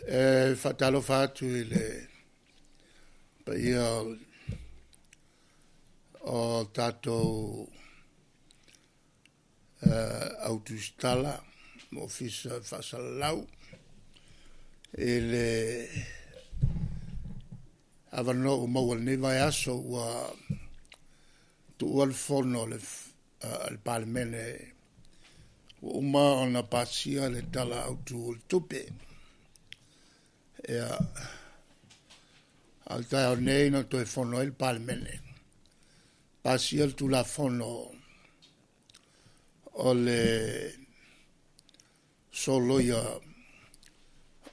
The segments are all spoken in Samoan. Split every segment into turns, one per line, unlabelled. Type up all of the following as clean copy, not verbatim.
E faatalofa atu i le paia o tatou au tusitala ma Ofisa Faasalalau i le avanoa ua maua i lenei vaiaso ua tuua le fono a le Palemene ua uma ona pasia le Tala Autu o le Tupe. Ia, a o le taeao nei na toe fono ai le Palemene, pasia le Tulafono o le Soloia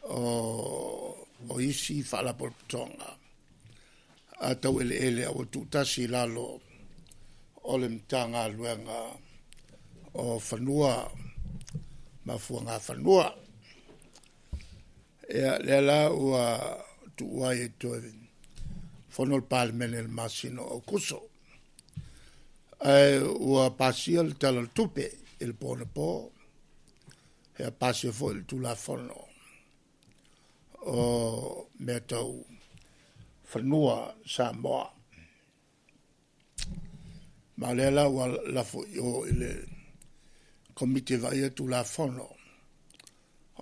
o isi Faalapotopotoga tau eleele a ua tuutasi i lalo o le Matagaluega o Fanua ma Fuagafanua. Ia, lea la ua tuu ai e toe fono le Palemene i le masina o Aokuso. Ae ua pasia le Tala o le Tupe i le po anapo, ia pasia foi le Tulafono o Mea Tau Fanua Samoa. Ma o lea la ua lafo i o i le Komiti e vaaia Tulafono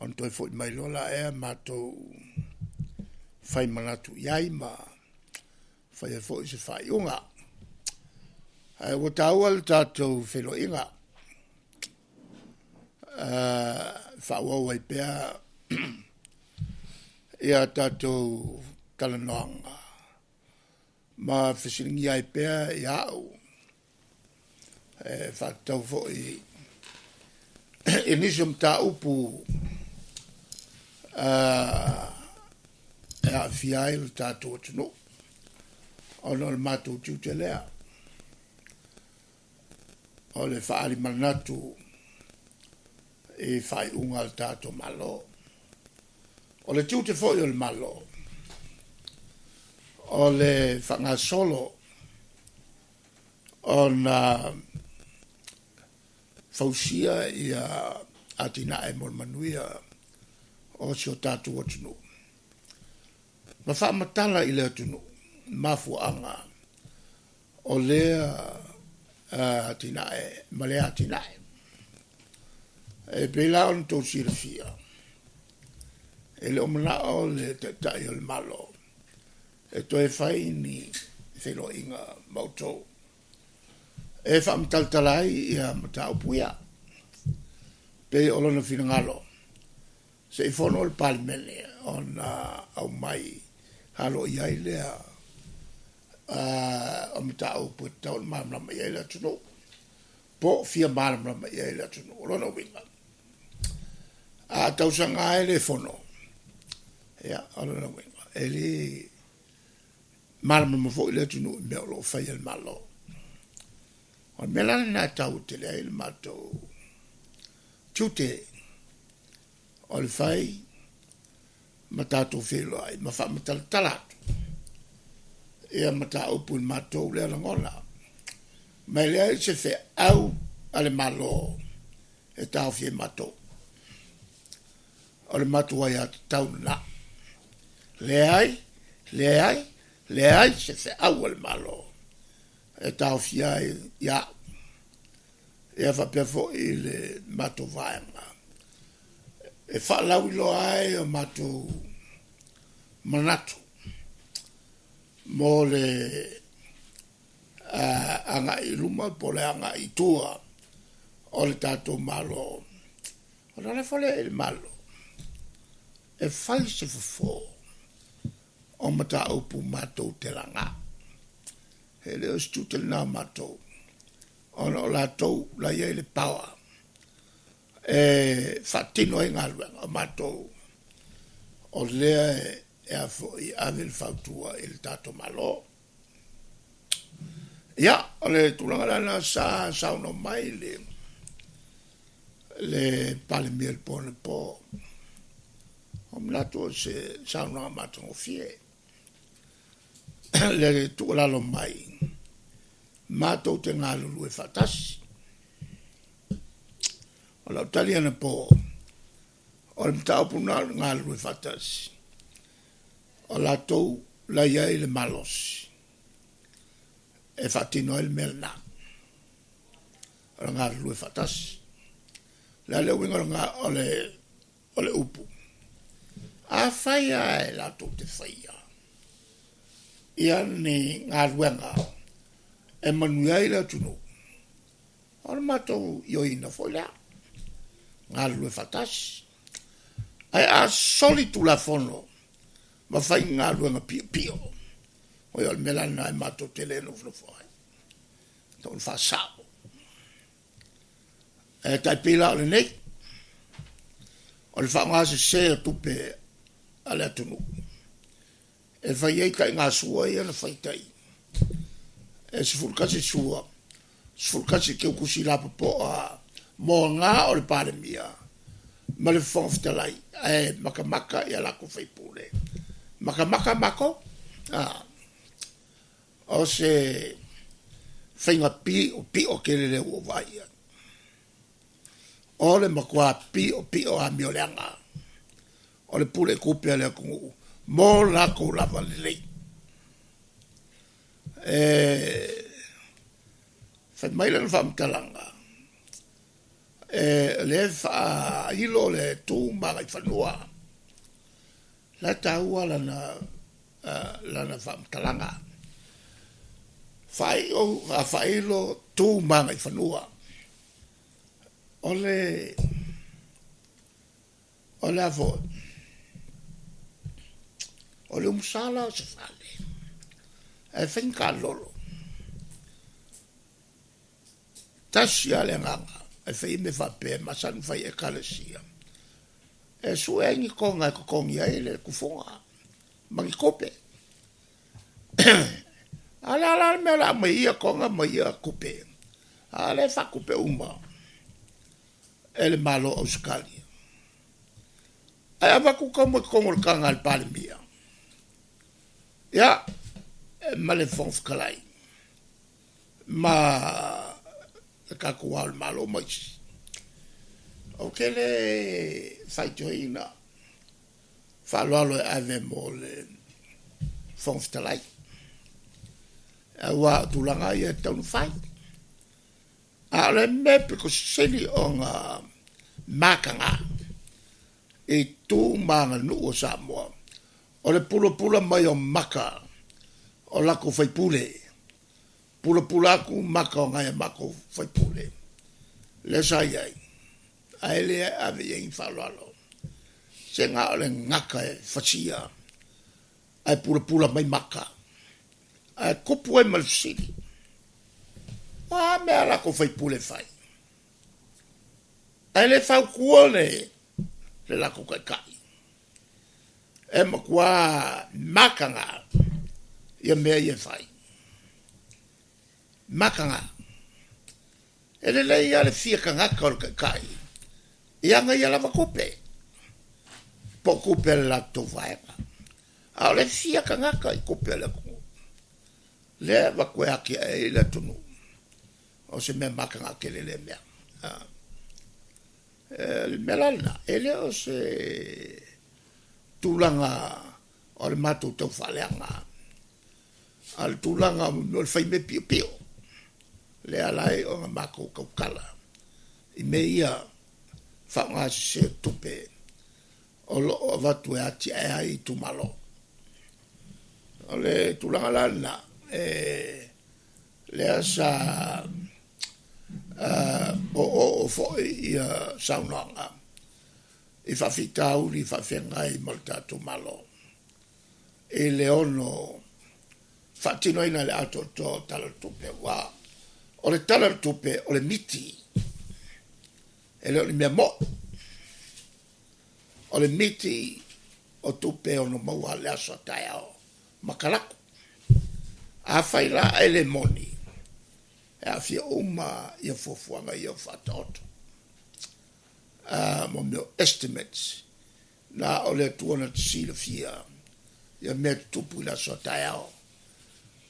ona toe foi mai loa lea matou fai manatu i ai ma fai ai foi se faaiuga. Ae ua taua le tatou feiloaiga, faaauau ai pea ia tatou talanoaga ma fesiligia ai pea ia au e faatatau foi i nisi o mataupu e aafia ai lo tatou atunuu ona o le matou tiute lea o le faaali manatu i faaiuga a le tatou Malo. O le tiute foi o le Malo o le faagasolo ona fausia ia atinae mo le manuia o si o tatou atunuu ma faamatala i le atunuu mafuaaga o lea atinae ma lea atinae. E pei la ona outou silafia, e le o manao le Taitai o le Malo e toe fai ni feiloaiga ma outou e faamatalatala ai ia mataupu ia. Pei o lona finagalo, se i fono le Palemene ona aumai aloaia ai lea o mataupu e tatau ona malamalama i ai le atunuu, po o fia malamalama i ai le atunuu. O lona uiga, a tausaga lava e le fono, ia, o lona uiga, e le malamalama foi le atunuu i mea o lo o faia e le Malo. O le mea la lena e taua tele ai le matou tiute o le fai ma tatou feiloai ma faamatalatala atu ia mataupu i le matou lea lagona. Ma e leai se feau a le Malo e taofi ai matou. O le matou aiatatau lena. Leai, leai, leai se feau a le Malo e taofia ai ia au. Ia faapea foi le matou vaega e faalauiloa ai o matou manatu mo le agai i luma po o le agai i tua o le tatou Malo. Ona lafo lea i le Malo e fai se fofo o mataupu matou te laga. E le o se tiute lena o matou, ona o latou la e i ai le power e faatino ai galuega, o matou o lea e a foi ave le fautua i le tatou Malo. Ia, o le tulaga la lena sa saunoa mai le Palemia i le po anapo. O manatu o se saunoaga matagofie le tuualalo mai matou te galulue faatasi. O lau tali anapo, O le mataupu lena o le galulue faatasi, o latou la e i ai le malosi e faatino ai le mea lena, o le galulue faatasi. O le a le uiga o le, o le upu? Afai lava e latou te faia ia ni galuega e manuia ai le atunuu, o le matou ioeina foi lea, galulue faatasi. Ae a soli Tulafono ma fai ni galuega piopio, oi o le mea la lena e matou te le nofonofo ai, e tatau ona faasao. E tai pei la o lenei, o le faaaoga sese o tupe a le atunuu e fai ai taigasua ia na fai tai, e 11 sua, 11 keukusi lapopoa moaga o le Palemia ma le Fofoga Fetalai, ae matamata i a latou faipule, matamata matou. A, o se faiga piopio tele lea ua ou vaai i ai. O le matua piopio amioleaga o le pule i tupe a le atunuu mo latou lava lelei. E fai mai lana faamatalaga, e, o lea e faailo le tu ma agaifanua. La e taua lana, lana faamatalaga. Faaio, faailo tu ma agaifanua. O le, o le a foi? O le umusala o se fale, ae fai ni taalolo. Tasi lava le agaga e fai ai mea faapea e masani ona fai e Ekalesia, e sue ai ni toga e totogi ai le tufuga ma ni tupe. A o le a la le mea o le a aumai ai ia toga ma ia tupe? A o lea e faatupe uma e le Malo o Ausetalia. Ae avatu toma i totonu o le taga a le Palemia, ia, ma le Fofoga Fetalai, ma le tatou Ao o le Malo ma isi. Ou te le faitioina faaaloalo e ave mo le Fofoga Fetalai, aua o tulaga ia e tatau ona fai. A o le mea pito sili ona mataga i tu ma aganuu o Samoa, o le pulapula mai o maka o latou faipule, pulapula atu maka o nai a matou faipule lea sa i ai, ae le ave i ai ni faaaloalo. Se na o le gata e fasia ae pulapula mai maka, ae tupu ai ma le fesili, o a mea a latou faipule e fai? Ae le fautua le le latou taitai. E matua mataga ia mea ia e fai. Mataga. E lelei lava le fia tagata o le taitai i ana ia lava tupe, po o tupe a le latou vaega. A o le fia tagata i tupe a le atunuu, lea e avatu e atiae ai le atunuu, o se mea mataga tele lea mea. O le mea la lena, e le o se tulaga o le matou tau faaleaga, a o le tulaga o le fai mea piopio, lea e ala ai ona matou tautala i mea ia faaaoga sese o tupe o lo o avatu e atiae ai itumalo. O le tulaga la lena, e lea sa oooo foi ia saunoaga i faafitauli faafeagai ma le tatou Malo i le ono faatinoina i le atoatoa o Tala o le Tupe, aua o le Tala o le Tupe o le miti, e le o ni mea moi. O le miti o tupe e ono maua i le aso a taeao ma talaatu. Afai la ae le moni, e aafia uma ia fuafuaga ia ua faataoto. Mo mea o estimates, na o le Atua na te silafia ia mea tutupu i le aso a taeao.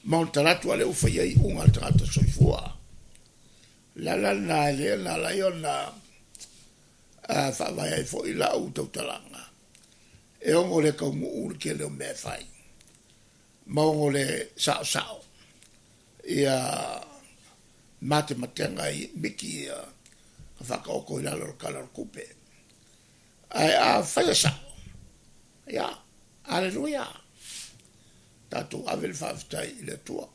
Ma ona talaatu a lea ua fai ai iuga a le tagata soifua. O le ala lena lea na ala ai ona Faavae ai foi lau tautalaga, e ono le taunuu le tele o mea e fai, ma ono le saosao ia matematega i miti ia na faataoto i lalo o le Tala o le Tupe. Ae a fai e sao, ia, aleluia, tatou ave le faafetai i le Atua.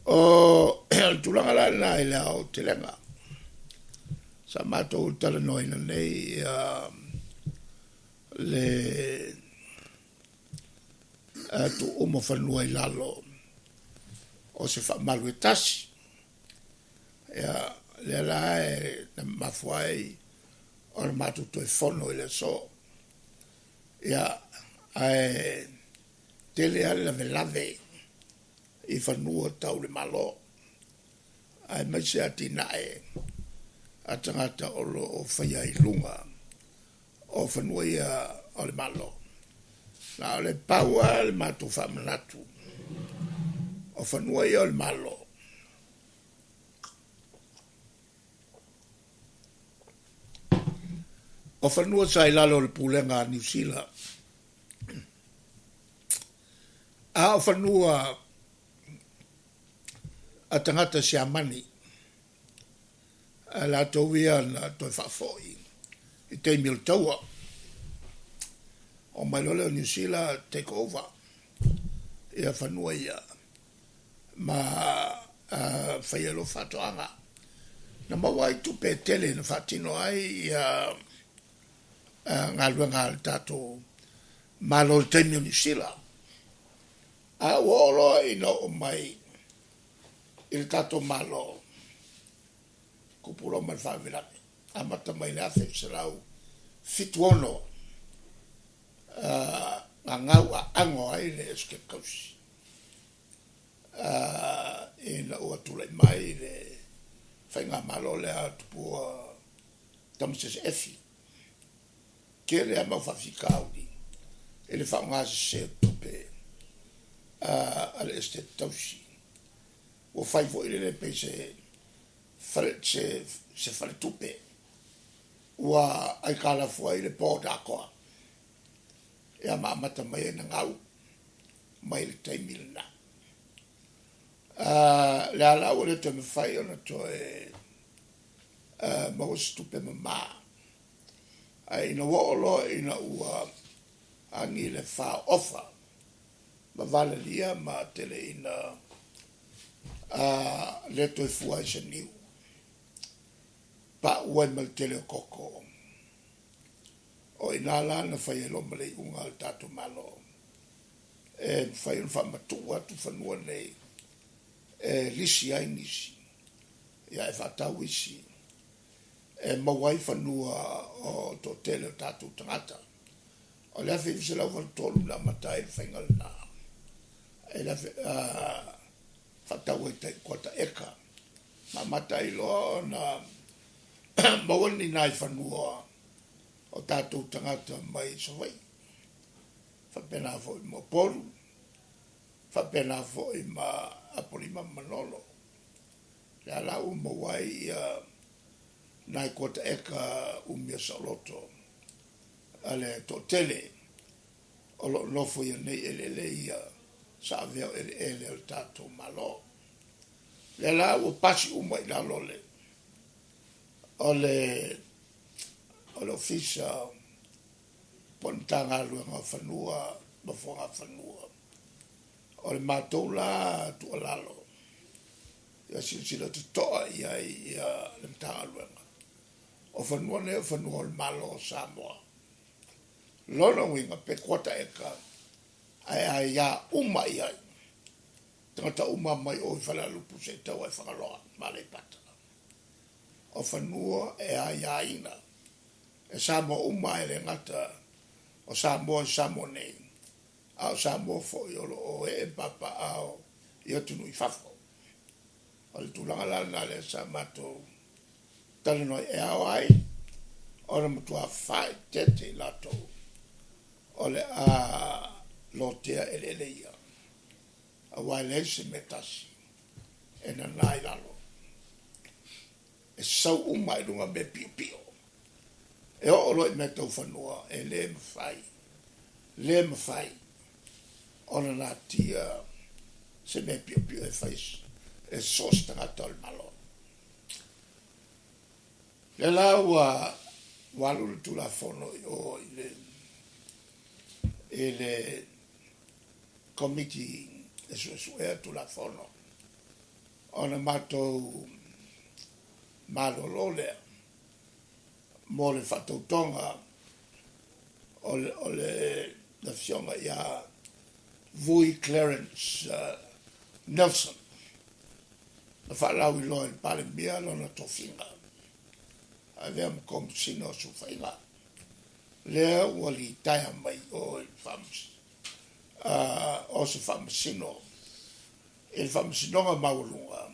O le tulaga la lena i le aotelega sa matou talanoaina nei ia le tuuuma fanua i lalo o se faamalu e tasi. Ia, lea la e mafua ai ona matou toe fono i le aso. Ia, ae tele lava le lavelave i fanua tau le Malo, aemaise atinae a tagata o lo o faia i luga o fanua ia o le Malo. Na o le pau lava le matou faamanatu o fanua ia o le Malo, o fanua sa i lalo o le pulega a Niu Sila, a o fanua a tagata Siamani, a latou ia na toe faafoi i taimi o le taua. O mai loa lea o Niu Sila take over ia fanua ia ma faia loa faatoaga. Na maua ai tupe e tele na faatino ai ia galuega a le tatou Malo i le taimi o Niu Sila. A ua oo loa ina oo mai i le tatou Malo, tupu loa ma le faalavelave, amata mai le 1976, na gau aano ai le Esetete Tausi ina ua tulai mai le faigamalo lea a Tupua Tamasese Efi. Tele lava mau faafitauli i le faaaoga sese o tupe a le Esetete Tausi. Ua fai foi lele pei se se faletupe ua aitalafu ai le board atoa, ia ma amata mai ai ona gau mai le taimi lena. Lea la ua le toe mafai ona toe maua se tupe mama, ae ina ua oo loa ina ua agi le faaofa ma valelia ma tele ina le toe fua ai se niu, paua ai ma le tele o koko. O ina la na fai ai loa ma le iuga a le tatou Malo e mafai ona faamatuu atu fanua nei e lisi ai nisi, ia e faatau isi e maua ai fanua o toatele o tatou tagata. O le 1983 na amata ai le faiga lena, e le faatau ai tai kuata eka, ma amata ai loa ona maua ni nai fanua o tatou tagata mai Savaii, faapena foi ma Upolu, faapena foi ma Apolima ma Manolo. Lea la ua maua ai ia nai kuata eka umia saoloto a le toatele o lo o nofo ia nei eleele ia sa avea o eleele o le tatou Malo. Lea la ua pasi uma i lalo o le Ofisa po o le Matagaluega o Fanua ma Fuagafanua. O le matou la tuualalo, ia silasila totoa i ai ia le Matagaluega. O fanua nei o fanua o le Malo o Samoa. Lona uiga pe kuata eka, ae aia uma i ai. Tagata uma mai o i Falealupo se i tau ai Fagaloa ma Aleipata. O fanua e aiaina e Samoa uma, e le gata o Samoa i Samoa nei, a o Samoa foi o lo o ee papaao i atunuu i fafo. O le tulaga la lena lea sa matou talanoa e ao ai ona matua faaeteete i latou o le a lotea eleele ia, aua e leai se mea tasi e nana i lalo. E sau uma i luga mea piopio. E oo loa i mea tau fanua, e le mafai, le mafai ona natia se mea piopio e fai e so o se tagata o le Malo. Lea la ua alu le Tulafono i o i le i le Komiti e Suesuea Tulafono ona matou malolo lea mo le faatautoga o le, o le afioga ia Vui Clarence Nelson na faalauiloa i le Palemia lona tofiga avea ma Komesina o Sulufaiga lea ua litaea mai o i o se faamasino i le Faamasinoga Maualuga,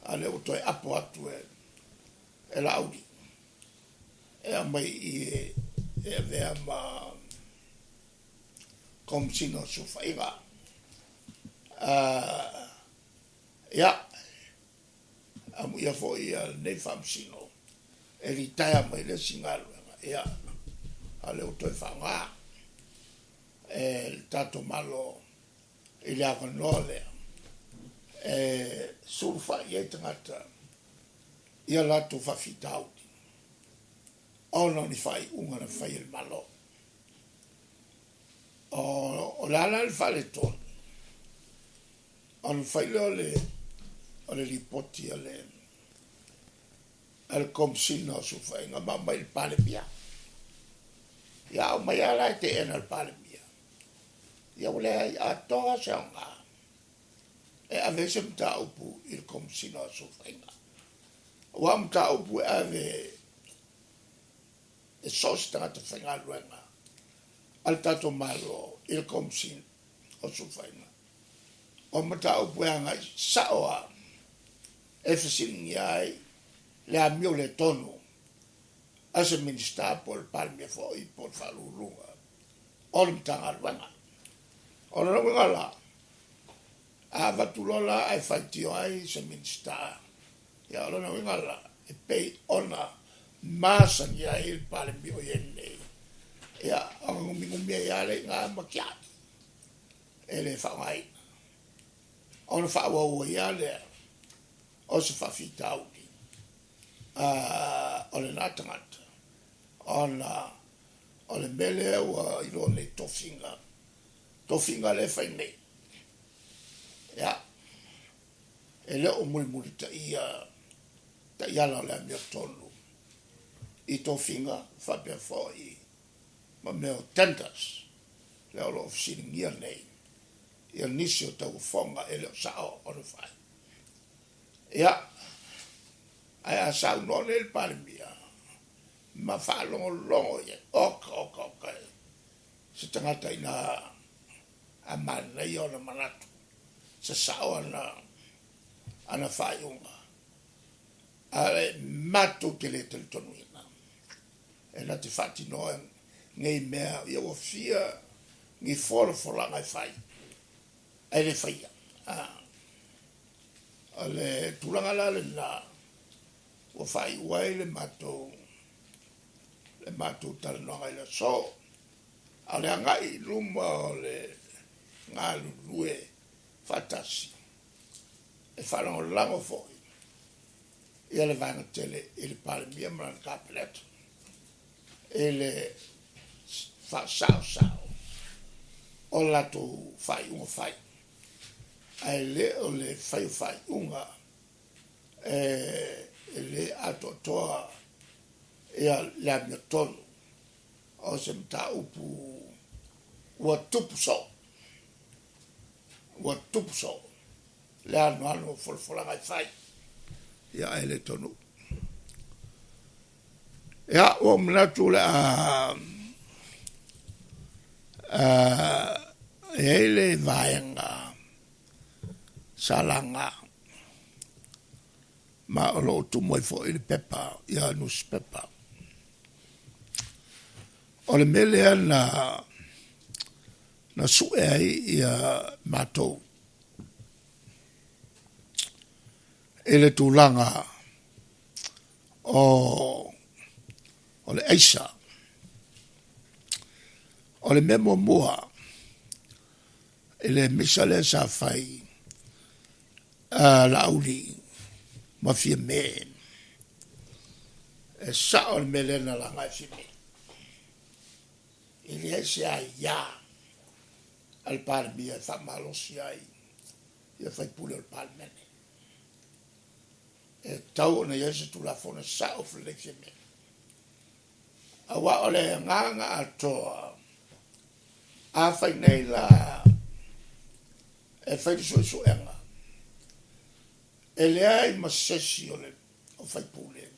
a lea ua toe apo atu e Laauli e aumai i e avea ma Komesina o Sulufaiga. Ia, amuia foi ia lenei faamasino e litaea mai le isi galuega, ia, a lea ua toe faaaoga e le tatou Malo i le avanoa lea e sulufai ai tagata ia latou faafitauli ona o ni faaiuga na fai e le Malo. O le a la le faaletonu ona fai lea o le lipoti a le Komesina o Sulufaiga ma aumai i le Palemia. Ia aumai lava la e teena e le Palemia. Ia ua leai atoa se aoga e ave ai se mataupu i le Komesina o Sulufaiga. Aua o mataupu e ave e so o se tagata faigaluega a le tatou Malo i le Komesina o Sulufaiga, o mataupu e agai sao lava e fesiligia ai le amio le tonu a se Minisita po o le Palemia foi po o le Faauluuluga o le Matagaluega. O lona uiga la, a avatu loa la ae faitio ai se Minisita, ia o lona uiga la, e pei ona masani ai le Palemia o i ai nei, ia ona gumigumi ai lava lea i ina ma tiai e le faaaogaina. Ona faaauau ai lava lea o se faafitauli o lena tagata ona o le mea lea ua iloa nei tofiga, tofiga lea e fai nei. Ia, e le o mulimulitaia taiala o le amiotonu i tofiga faapea foi ma mea o tenders lea o lo o fesiligia nei ia nisi o tauofoga e le o sao ona fai. Ia, ae a saunoa nei le Palemia ma faalogologo i ai, oka, oka, oka, se tagata ina a manaia ona manatu, se sao ana faaiuga, a e matou te le talitonuina e na te faatinoa nei mea, ia ua fia ni folafolaga e fai, ae le faia. O le tulaga la lena ua faaiu ai le matou talanoaga i le aso. A o le agai i luma o le galulue faatasi, e faalagolago foi ia le vaega tele i le Palemia ma lana Kapeneta i le faasaosao o latou faaiuga fai, ae le o le fai o faaiuga e le atoatoa ia le amiotonu o se mataupu ua tupu soo, ua tupu soo le anoano o folafolaga e fai, ia ae le taunuu. Ia, ua ou manatu o le a e i ai le vaega sa laga ma o lo o tumu ai foi le pepa, ia nusipepa. O le mea lea na sue ai ia matou i le tulaga O o le aisa. O le mea muamua i le misa lea sa fai a Laauli ma Fiame, e sao le mea lea na laga e Fiame. E leai se aia a le Palemia e faamalosi ai ia faipule o le Palemene. E tatau ona i ai se Tulafono e sao lelei Fiame. Aua o le agaga atoa, afai nei la e fai le suesuega, e leai ma se isi o le o faipule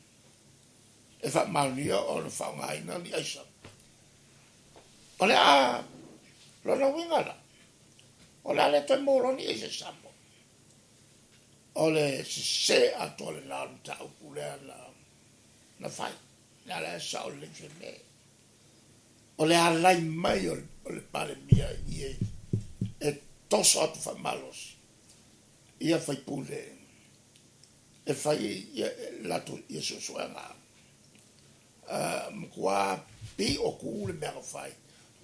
e faamaonia ona faaaogaina ni aisa. O le a lona uiga la, o le a le toe maua loa ni aisa i Samoa. O le sese atoa lena o le mataupu lea na na fai. Lea la e sao lelei Fiame. O le alai mai o le Palemia i e toso atu faamalosi ia faipule e fai ia latou ia suesuega. Matua pio ku le mea na fai.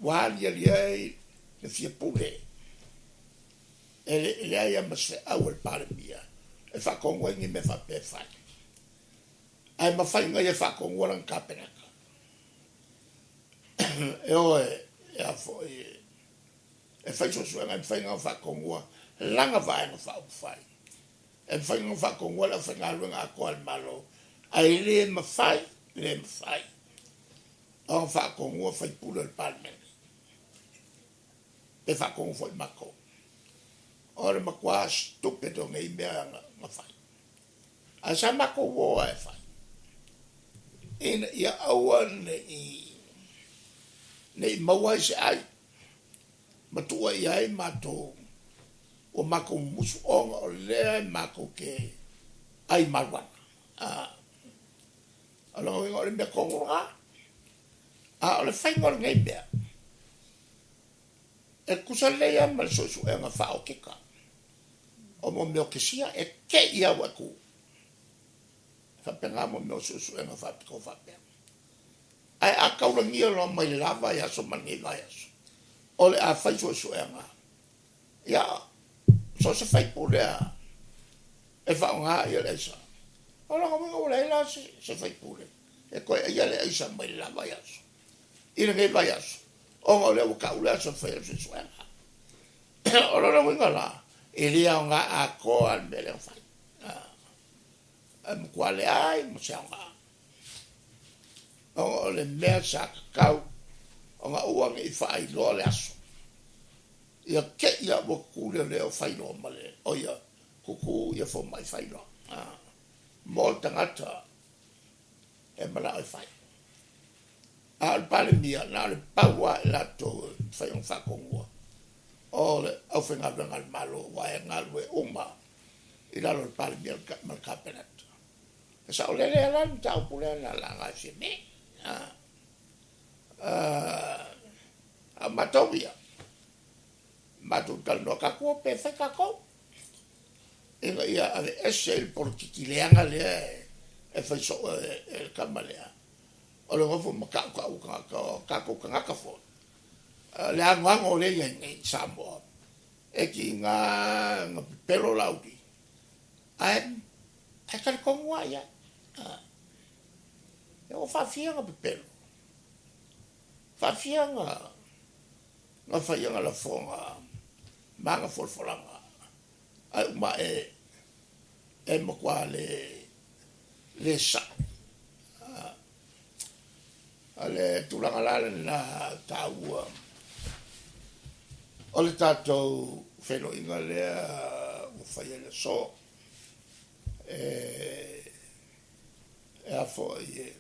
Ua aliali ai le fia pule. E leai lava ma se feau a le Palemia e faatonu ai ni mea faapea e fai. Ae mafai ona ia faatonua lana Kapeneta. E o e a foi e fai suesuega, e mafai ona faatonua lana Vaega Faaupufai. E mafai ona faatonua le aufaigaluega atoa a le Malo, ae le mafai, le mafai ona faatonua faipule o le Palemene. Pe faatonu foi matou. O le matua stupid o nei mea na fai. Ae sa matou o lava e fai. Ina ia aua ne i maua ai se ai ma tuuaia ai matou ua matou mumusu ona o lea e matou te ai mariuana. O lona uiga o le mea tonu lena. A o le faiga o lenei mea, e tutusa lelei lava ma le suesuega faa-okika o mo mea o kesia, e te i lava ua e tu. E faapena mo mea o suesuega faapitoa faapea. Ae a taulagia loa mai le la vaiaso ma lenei vaiaso, o le a fai suesuega, ia, so o se faipule lava e faaaoga le aisa. O lona uiga ua leai la se faipule e toe aia le aisa mai le la vaiaso i lenei vaiaso, ona o lea ua tau le aso e fai ai le suesuega. O lona uiga la, e le aoga atoa le mea lea na fai. E matua leai ma se aoga. Ona o le mea sa tatau ona aua ne i faailoa le aso. Ia te i lava ua tutu leoleo fai loa ma le, oia, tutu ia fomai fai loa. Mo le tagata e manao e fai. A o le Palemia, na o le pau lava i latou e mafai ona faatonua o le aufaigaluega a le Malo, aua e galulue uma i lalo o le Palemia ma le Kapeneta. E saolele lava la le mataupu lea na laga e Fiame. A o matou ia, matou talanoa tatou o pe fai tatou ina ia aveese i le polokiki leaga lea e fai soo e le tama lea o le nofo ma tautau tagata o tatou tagata foi. Le anoano o lea e i ai nei i Samoa, e tiga na pepelo Laauli, ae talitonu lava i ai. E ua faafia na pepelo, faafia na fai ana lafoga ma ana folafolaga, ae uma e matua le sao. O le tulaga la lena taua o le tatou feiloaiga lea ua faia i le aso. E a foi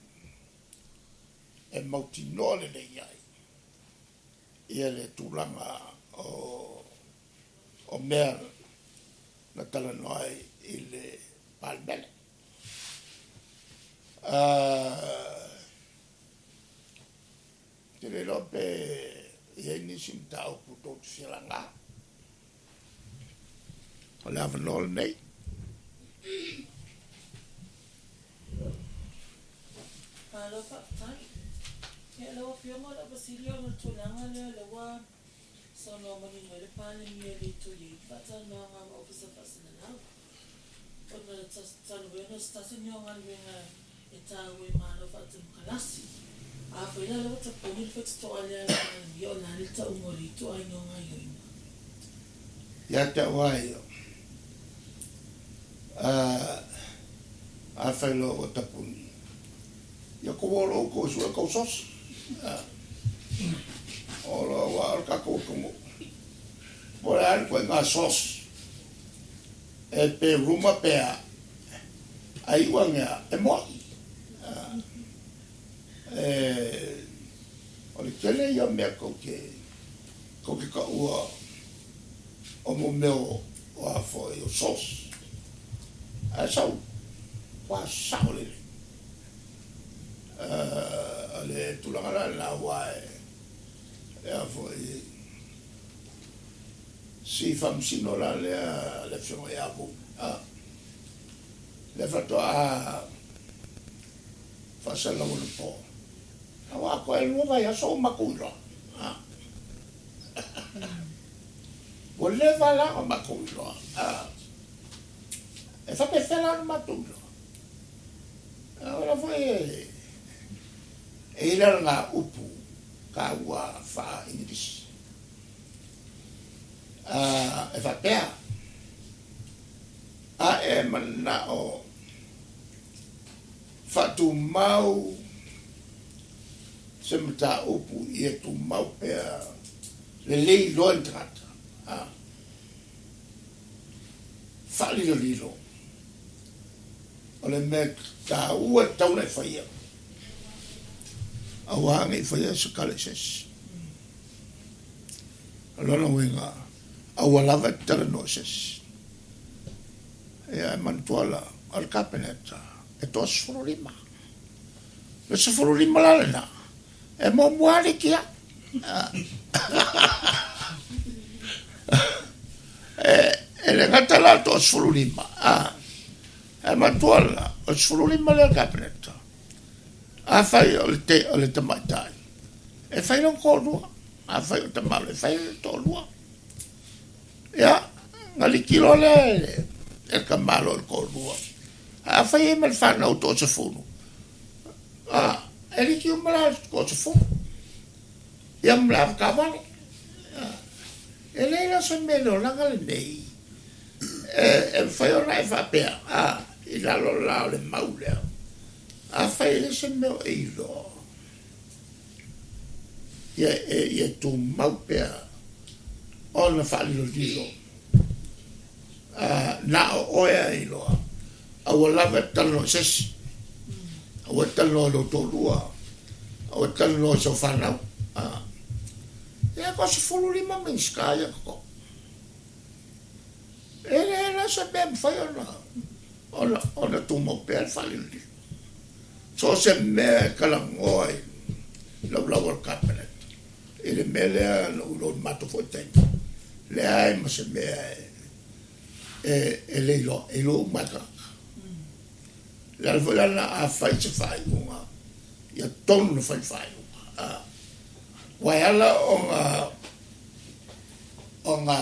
e mautinoa lelei ai ia le tulaga o mea na talanoa ai i le Palemene. Te le iloa pe i ai nisi mataupu tou te fia laga. O le avanoa lenei.
Malo faafetai. Ia lau Afioga o lau fesili ona o le tulaga lea o lea ua saunoa manino ai le Palemia e le toe i ai ni faatalanoaga ma Ofisa Faasalalau ona talu ai ona o se tasi lenei o galuega e taua i Malo Faatemokarasi. Afai la o lea ua tapuni le faitotoa lea a le Palemia o le a le tauga o lea ituaiga o gaoioiga?
Ia te au lava ia, afai loa ua tapuni, ia kou o loa outou e sue kou sosi. O loa aua o le tatou atunuu, po o le a le ituaiga sosi, e pe ruma pe a, a iu ane lava, e moni. O le tele ia o mea tou te taua o mo mea o a foi o sosi, ae sau ua sao lelei. O le tulaga la lena aua e a foi si faamasino la lea le afioga ia Vui, lea faatoa faasalalau anapo, aua a toe 2 vaiaso ua matou iloa. Ua leva la ona matou iloa. E faapefea la ona matou iloa? O la foi e i ai la lena upu taua faa-Igilisi. E faapea, a e manao faatumau se mataupu ia tumau pea lelei loa i le tagata, faalilolilo, o le mea taua e tatau ona e faia, aua ne i faia se tala i se isi. O lona uiga, aua lava e te talanoa i se isi. Ia e manatua la, o le Kapeneta e 15. Le 15 la lena, e muamua lava liki au. E le gata la o le 15, e manatua la, o le 15 lea o le Kapeneta, afai o le tamaitai, e fai lona toalua. Afai o tamalo, e fai lona toalua. Ia, na liki loa lea e le tamalo o le toalua. Ae afai e ma le fanau 30, e liki uma la le 30. Ia ma le avakavale. E leai la se mea i le olaga lenei e mafai ona e faapea, i lalo la o le mau lea. Afai e leai se mea o e iloa, ia tumau pea ona faalilolilo, na o oe a iloa, aua lava e talanoa i se isi, aua e talanoa i lou toalua, aua e talanoa i sau fanau. Ia ko 15 Minisita ia toto. E leai la se mea mafai ona tumau pea le faalilolilo. So o se mea e talanoa i laulau o le Kapeneta, i le mea lea na ou iloa i le matou foi taimi, leai ma se mea e le iloa, e iloa uma e tagata. Le ala foi la lena a fai se faaiuga, ia tonu na fai le faaiuga. Ua e ala ona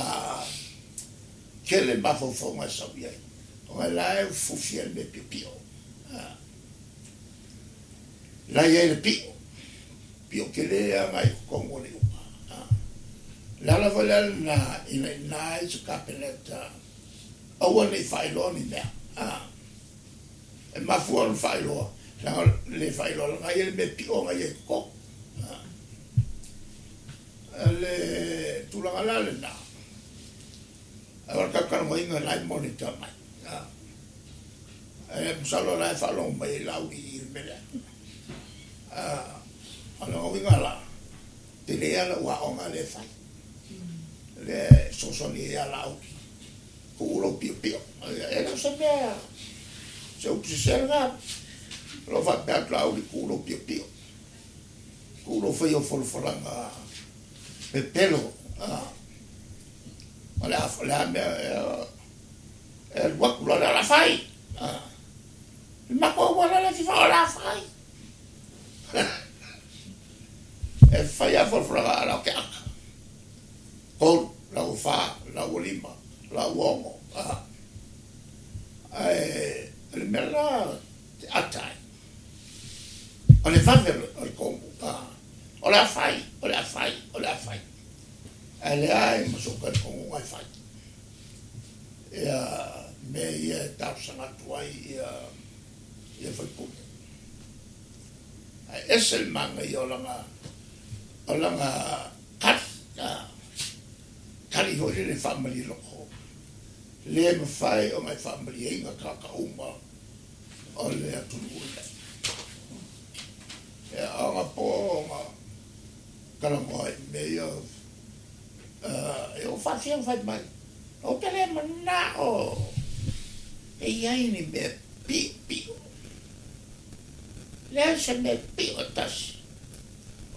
tele mafaufauga e sau i ai, ona la e ufiufi ai le mea piopio. La i ai le pio, pio tele agai i totonu o le iuga. Le ala foi lea lena ina ina ai se Kapeneta, aua ne i faailoa ni mea. E mafua ona faailoa, leaga le faailoa leaga ia le mea pio agai ai i totonu. Le tulaga la lena, o le talanoaina la e monitor mai. E masalo la e faalogo mai ai Laauli i le mea lea. O lona uiga la, tele lava lau aoga lea e fai. Lea e fesoasoani ai ia Laauli, tuu lou piopio. E le o se mea, se upu sese lena. O lo o faapea atu Laauli, tuu lou piopio. Tuu lou faia o folafolaga pepelo. O le a mea e alu atu loa le ala fai. Le matou auala lea e fia fai, o le a fai. fai lava folafolaga a na o ke aka. 3, la ua 4, la ua 5, la ua 6. Ae o le mea la te ata ai, o le vave o le komu, o le a fai, o le a fai, o le a fai. Ae leai ma sou talitonuga e fai. Ia mea ia e talosaga atu ai ia ia faipule. Ae ese le manaia o lana o lana tali, tali foi lele faamalie loko. Le mafai ona e faamalieina tagata uma o le atunuu lenei. Ia, ona po ona talanoa i mea ia, e ua faafia ona fai mai, ou te le manao e i ai ni mea piopio. Leai se mea pio e tasi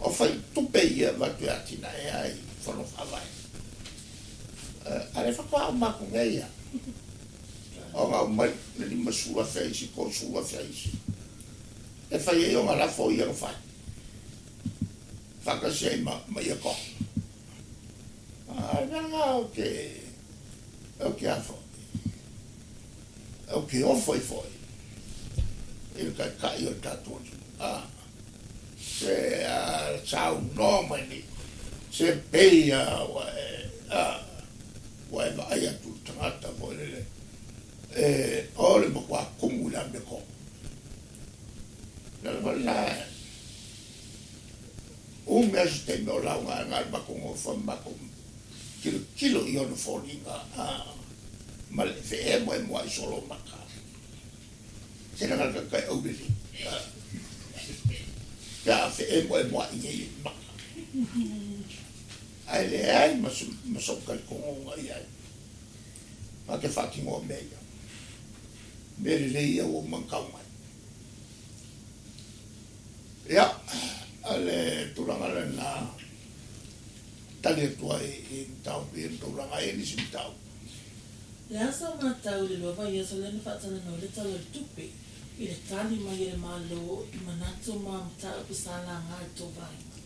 o fai tupe ia avatu e atinae ai fono faavae. A lea faatoa uma atu nei ia. Ona aumai le 50,000 isi, 30,000 isi. E fai ai ona lafo ia na fai. Faatasi ai ma ia toa. A o le mea lena ou te, ou te a foi, ou te ofo ai foi i le taitai o le tatou atunuu. Se a saunoa mai nei, se pei lava ua e, ua e vaai atu i le tagata foi lele, e o le matua tumu i le amiotonu. O le ala foi lena, umi lava se taimi o lauga ai na o le matou nofo ma matou tilotilo i ona foliga ma le feemoemoai solo maka. Se leaga le tagata e aulelei pe a feemoemoai nei i maka. Ae leai ma sou talitonuga i ai. Ma te faatinoa mea ia. Mea lelei ia ua uma ona tau mai. Ia, o le tulaga lena tali atu ai i mataupu ia na tulaga ai nisi mataupu.
Le aso matau i le lua vaiaso lea na faatalanoa ai le Tala o le Tupe i le tali mai a le Malo i manatu ma mataupu sa laga e tou vaega.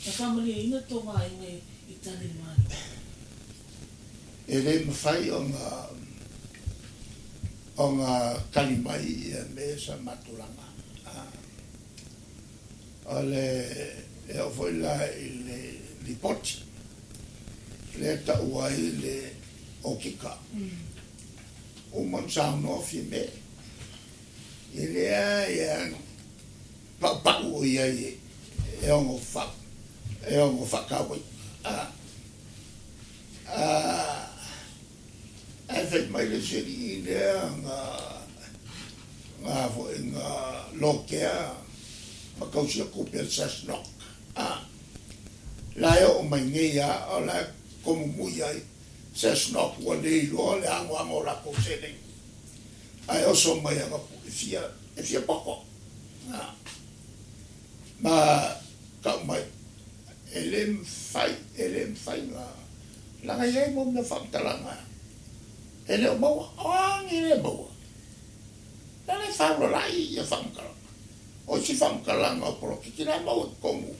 Na faamalieina tou vaega i tali a le Malo?
E le mafai ona ona tali mai ia mea sa matou laga. O le e oo foi la i le lipoti lea e taua ai le okika, uma ona saunoa Fiame, e leai lava paupau o i ai e ono e ono faatauaina. Ae fai mai le isi alii lea na na foi na lokea ma tausia tupe a le SASNOC. La e oo mai nei lava o la e tomumui ai SASNOC ua le iloa le anoano o latou seleni ae oso mai anapo e fia e fia poto. Ma tau mai e le mafai, e le mafai na leaga e i ai mo mea faamatalaga e le o maua. O a ni le maua? La le faaulala'i ia faamatalaga. O isi faamatalaga o poloketi la e maua i totonu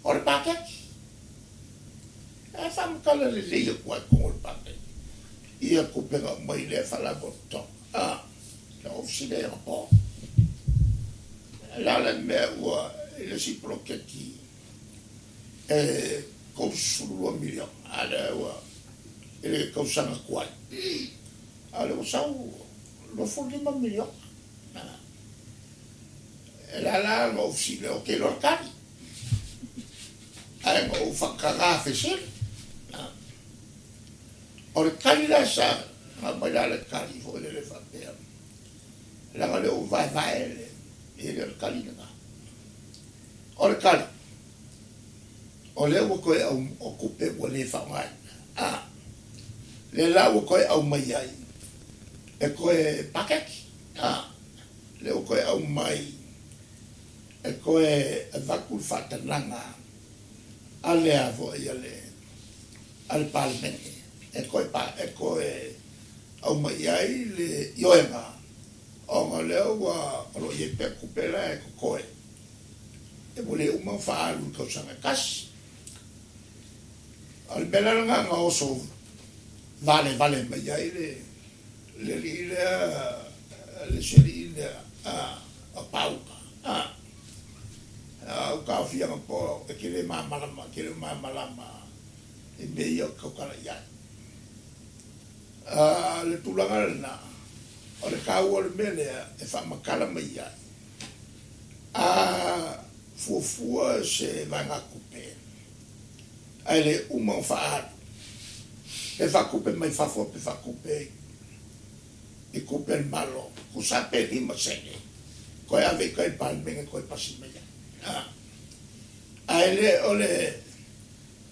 o le paketi. E faamatala lelei atu lava i totonu o le paketi ia tupe na aumai lea faalapotopotoga. Na ou fesili ai anapo. O le a le mea ua i le isi poloketi e 32 miliona, a lea ua i le tausaga tuai, a o lea ua sau 25 miliona. E la la na ou fesili, ou te iloa le tali, ae na ou faataga fesili. O le tali la sa na aumai la le tali foi lele faapea, leaga o lea ua vaevae le, e le o le tali lena. O le tali, o lea ua toe au, o tupe ua le faaaogaina, lea la ua toe aumai ai e toe paketi, lea ua toe aumai e toe avatu le faatanaga a le a foi a le a le Palemene e toe pa e toe aumai ai le ioega ona o lea ua o lo o i ai pea tupe la e totoe. E ua le uma ona faaalu i le tausaga e tasi. A o le mea la lena na oso valevale mai ai le le alii lea, le isi alii lea, o Pauga, a ou taofia anapo e te le malamalama, e te le o malamalama i mea ia ou te tautala i ai. A o le tulaga lena, o le taua o le mea lea e faamatala mai ai, a fuafua se vaegatupe ae le uma ona faaalu, pe faatupe mai fafo pe faatupe i tupe a le Malo, tusa pe 5 sene, toe ave i tai i le Palemene toe pasi mai ai. Ae le o le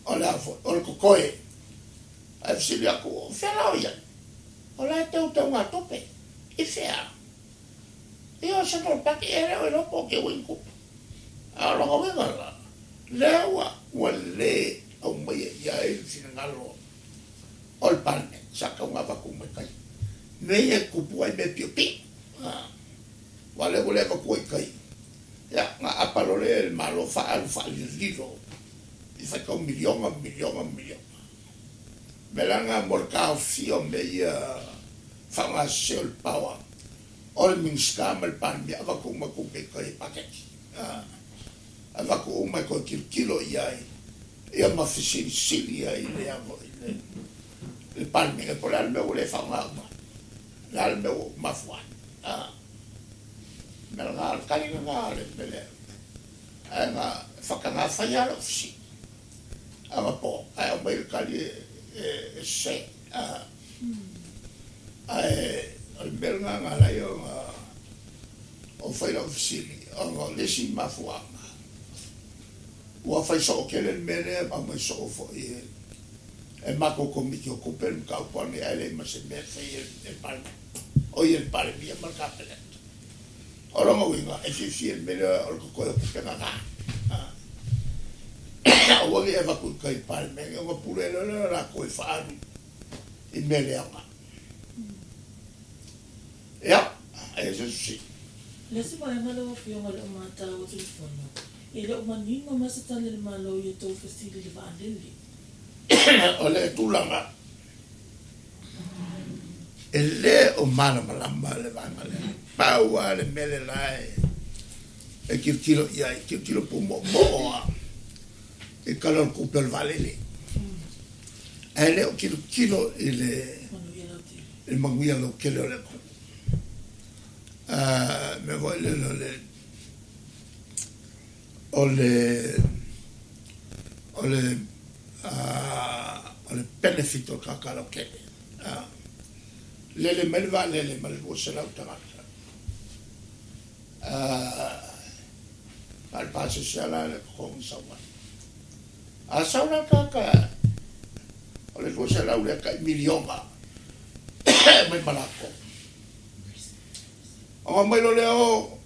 o le a foi, o le totoe. Ae fesili atu, o fea la o i ai? O la e teu gatupe. I fea? Ia o Central Bank e le o iloa po o teu ai ni tupe. A o lona uiga la, lea ua le aumaia i ai le finagalo o le Palemene sa tau ona avatu mai tai. Mea ia e tupu ai mea piopio. Aua o lea ua le avatua i tai. Ia, na apa loa lea e le Malo faaalu faalilolilo i faitau miliona, miliona, miliona. O le mea la lena mo le taofia o mea ia faaaogasese o le power o le Minisita ma le Palemia, avatu uma tupe i tai e paketi. Avatu uma e toe tilotilo i ai ia ma fesilisili ai le foi le Palemene po o le a le mea ua le faaaoga uma. O le a le mea ua mafua ai. Mea lena, o le tali lena o le mea lea. Ae na faataga fai lava lau fesili anapo ae aumai le tali e sese. Ae o le mea lena na ala ai ona o fai lau fesili ona o le isi mafuaaga ua fai soo tele le mea lea, aumai soo foi e matou Komiti o Tupe le mataupu nei, ae leai ma se mea e fai e le Palemene, o ia le Palemia ma le Kapeneta. O lona uiga e fiafia i le mea lea o le totoe o tupe gaga. Aua ne i avatu i tai i le Palemene ona pule loa lea o latou e faaalu i mea le aoga. Ia, e se fesili.
Le isi vaega lau Afioga o le o matau atu le Fono, e le o manino ma se tali a le Malo i a outou fesili i le vaalele.
O le tulaga e le o malamalama le vaega lea. Pau lava le mea le la e tilotilo i ai, tilotilo pumoomoo lava i tala o le tupe o le vaalele. Ae le o tilotilo i le
Manuia lautele.
I manuia lautele o le atunuu. Mea foi lele o le benefit o le tagata lautele. Lele mai le vaalele ma le 200 tagata. A le pasese la le totogi sau ai. A sau la tagata o le 200 lea tai miliona mai ma latou. Ona mai loa lea o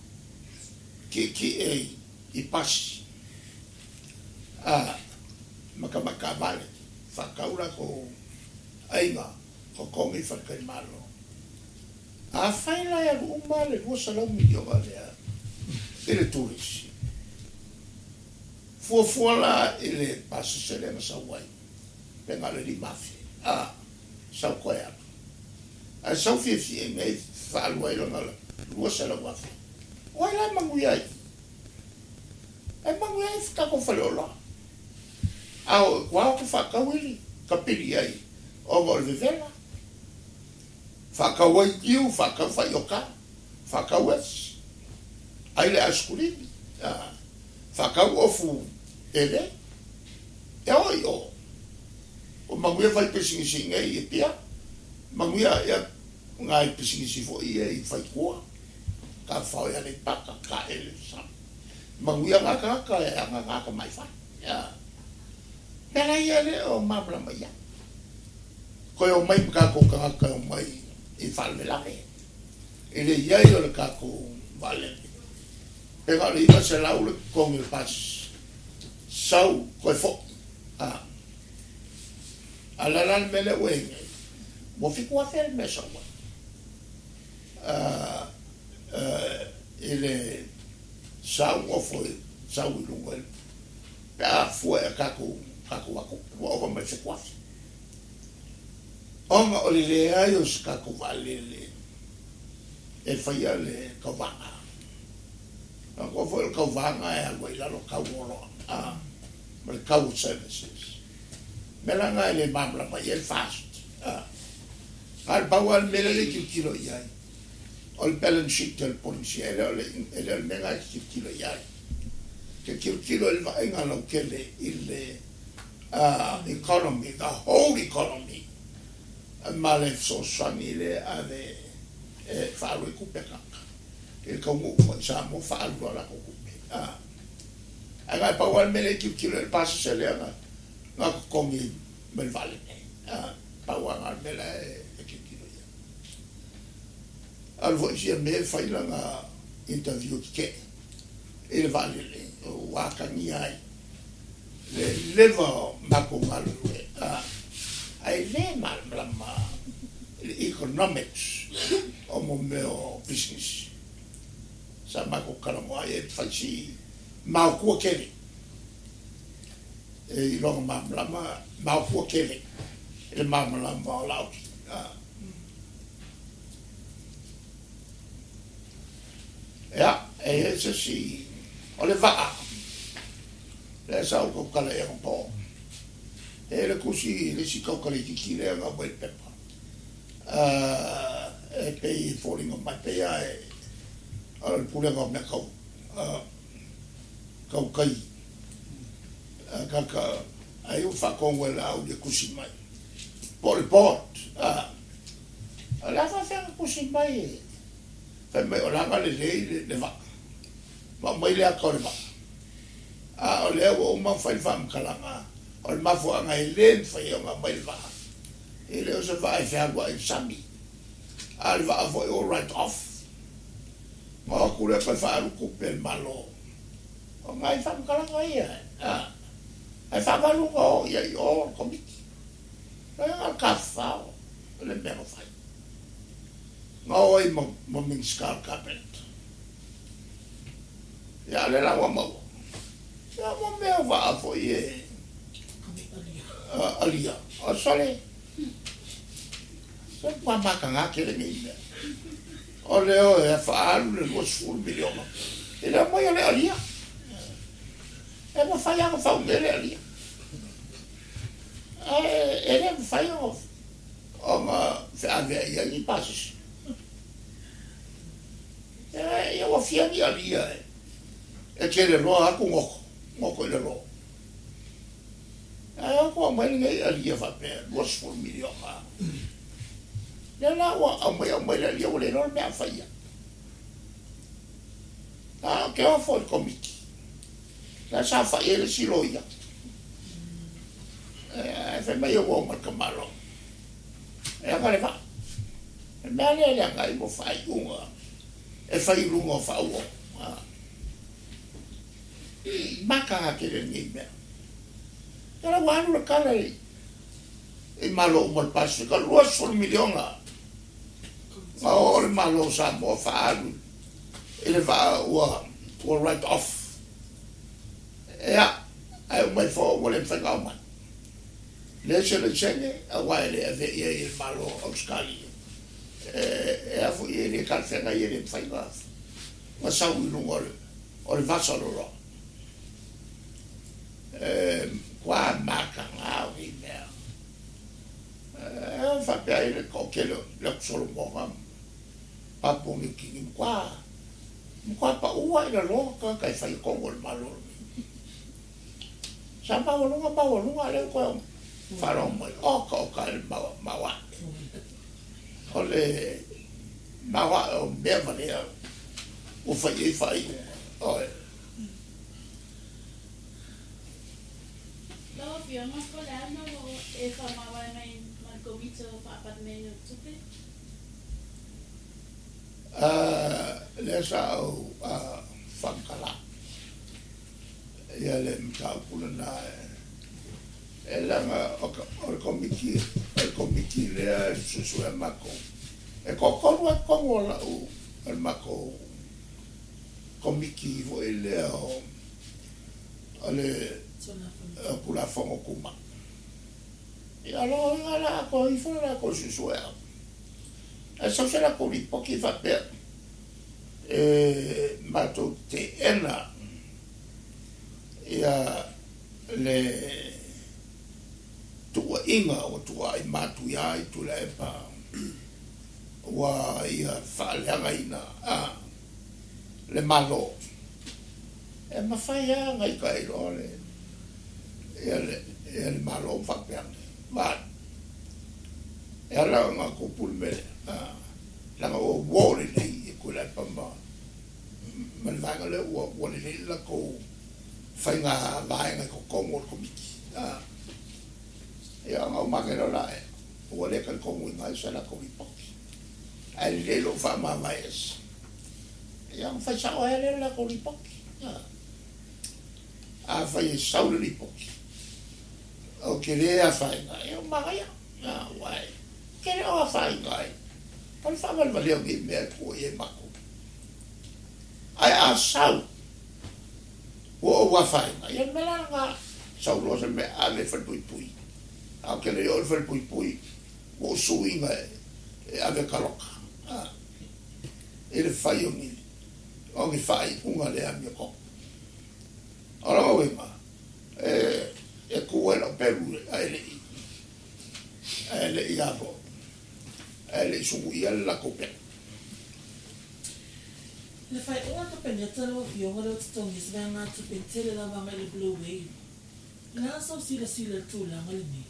tietie i pasi. Ma tamai taavale faatau latou aiga totogi i faletalimalo. Afai la e alu uma le 200 miliona lea i le turisi. Fuafua la i le pasese lea na sau ai, pe na o le 5,000. Sau toe alu. Ae sau fiafia i mea i faalua ai lona 200,000. O ai la e manuia ai? E manuia ai tatou faleoloa. A o ua o faatau ili kapili ai ona o le vevela. Faatau ai niu, faatau faioka, faatau esi. Ai le aisikulimi. Faatau ofu ele. E o i o. O manuia fai pisinisi nei e pia. Manuia ia ngai pisinisi foi ia i faitua. Ka fao ia le paka, ka ele sa. Manuia ngā tagata e aga ngā ka mai whai. Ia. Pera ia le o malamalama ia. Koe o mai ma kākou tagata o mai i faalavelave. E le iai o le kākou vaalele. Pe na o le 900 le totogi o le pasese. Sau koe fo'i. A la la le mea lea ua i nei. Ua 7,000 le mea sau ai. I le sau ofo i sau i luga i pe a fua e tatou tatou atu ua ova mai 7,000. Ona o le leai o se tatou vaalele e faia le tauvaga. Manatua foi o le tauvaga e alu ai i lalo tau o oloa ma le tau o services. O le mea la lena e le malamalama i ai le FAST. Na o le pau lava le mea lea e tilotilo i ai, o le balance sheet a le Polenisia, e le o le mea lena e te tilotilo i ai. E te tilotilo i le vaaiga lautele i le economy, the whole economy, ma le fesoasoani lea e ave e faaalu ai tupe a tagata. I le taunuu mai i Samoa faaalu loa latou tupe. Ae na o le pau lava le mea lea e tilotilo i ai le pasese lea na totogi mai le vaalele. Pau lava na o le mea la e tilotilo i ai. Alu foi sia me fai lana interview tetee i le vaalele ua atagia ai le leva o matou galulue, ae le malamalama i le economics o mo mea o business. Sa matou talanoa ai e fai si maotua tele e iloga malamalama maotua tele i le malamalama o Laoti. Ia, e i ai se isi o le vaa, lea sa ou tautala i anapo. E i ai le tusi i le isi tautala itiiti lea na aumai i le pepa, e pei e foliga mai pei lava e o le pulega o mea tau tau tai kaka ai ua faatonu e Laauli e tusi mai po o le board. O le a faafefea ona tusi mai e fai mai o la na lelei le vaa ma aumai le ata o le vaa, a o lea ua uma ona fai le faamatalaga o le mafuaaga e le mafai ona aumai le vaa, e le o se vaa e fealuai i le sami, a o le vaa foi ua write off. Ma o atu lea toe faaalu tupe a le Malo. O nai faamatalaga ia, ae faavalu ona o ia i o le Komiti. Leaga o le tafafao le mea na fai. Na o ai ma Minisita o le Cabinet. Ia, a o lea la ua maua. Ia, mo mea o vaa foi e alia. O sole, se ua mataga tele nei mea. O le o e faaalu le 20 miliona. E le aumai o le alia. E mafai lava ona fau nei le alia. Ae e le mafai ona feaveai ai ni pasese. Ia ua fia ni alia e tele loa atu goto, goto i le lo. Ae o atu aumai lenei alia faapea 20 miliona. Lea la ua aumai aumai le alia ua le iloa le mea a fai ai. A o ke ofo i le Komiti. La sa fai ai le isi loia. Ae fai mai ua uma le tamaloa. E aga le vaa. Le mea lea le agai mo faaiuga e fai i luga o faauo. Mataga tele lenei mea. Ia la ua alu le tala i Malo uma o le Pasefika, 20 miliona. Na o le Malo o Samoa faaalu i le vaa ua write off. Ia, ae uma ifo ua le mafai ona aumai. Le se laisene, aua e le avea i ai e le Malo o Ausetalia. E a foi e le talafeagai e le mafai ona sau i luga o le vasa loloa. E matua mataga o nei mea. E faapea ai le toatele o le atu Solomoga Papua Niu Kini, matua matua paua i lalo tagata e fai tonu o le Malo lenei. Sa maualuga maualuga lea ua toe faalogo mai oka oka le maoae. O le maoae o mea valea ua fai ai faaiuga. Oe.
Lau Afioga, po o le a le mea ua e faamavae mai ma le Komiti o Faa-Palemene o Tupe?
Lea sa ou faamatala ia le mataupu lena e leaga o le Komiti o le Komiti lea e suesuea matou. E toatolu lava totonu o lau o le matou Komiti foi lea o o le Tulafono Tumau. Ia, o lona uiga la a toe ifo le latou suesuega, ae sau se latou lipoti faapea, e matou te teena ia le tuuaiga ua tuuai matuia ai Tuilaepa ua ia faaleagaina le Malo. E mafai lava ona ita ai loa le ia le ia le Malo ma faapea ane, Vai, e ala ona tupu le mea lea, leaga ua uo lelei e Tuilaepa ma ma le vaega lea ua ua lelei le latou faiga vaega i totonu o le Komiti. Ia ona ou make loa lea, ua le talitonuina ai se latou lipoti. Ae lelei lou faamavae ese. Ia ona fai sao ai lea o le latou lipoti. Afai e sau le lipoti, ou te le afaina, ia ua manaia. Aua e te le o afaina ai. O le faavalevalea o nei mea e tua i ai matou. Ae a sau, ua ou afaina, ia o le mea la lena, sau loa se mea ave i le falepuipui. Ae ou te le i oo i le falepuipui, ua ou suiga e ave e taloka i le fai o ni o ni faaiuga le amiotonu. O lona uiga, e e tu ai lau pelu ae le i ae le i a foi, ae le i suluia le latou pelu.
Le faaiuga a le Kapeneta lau Afioga lea ua totogi ai se vaegatupe tele lava agai i le Blue Wave. O le a sau silasila i le tulaga lenei?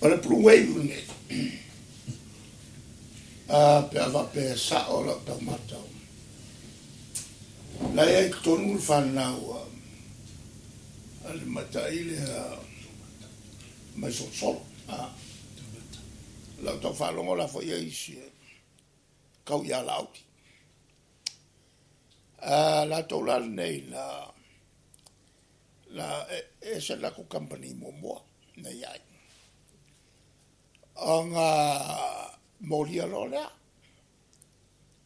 O le Blue Wave lenei, pe a faapea e sao lau tau matau, la e i ai i totonu le fanau a le matai lea mai Solosolo. Lau tau faalogo la foi i ai isi e kau ia Laauli. Latou la lenei na na e ese le latou kamupani muamua na i ai. Ona molia loa lea,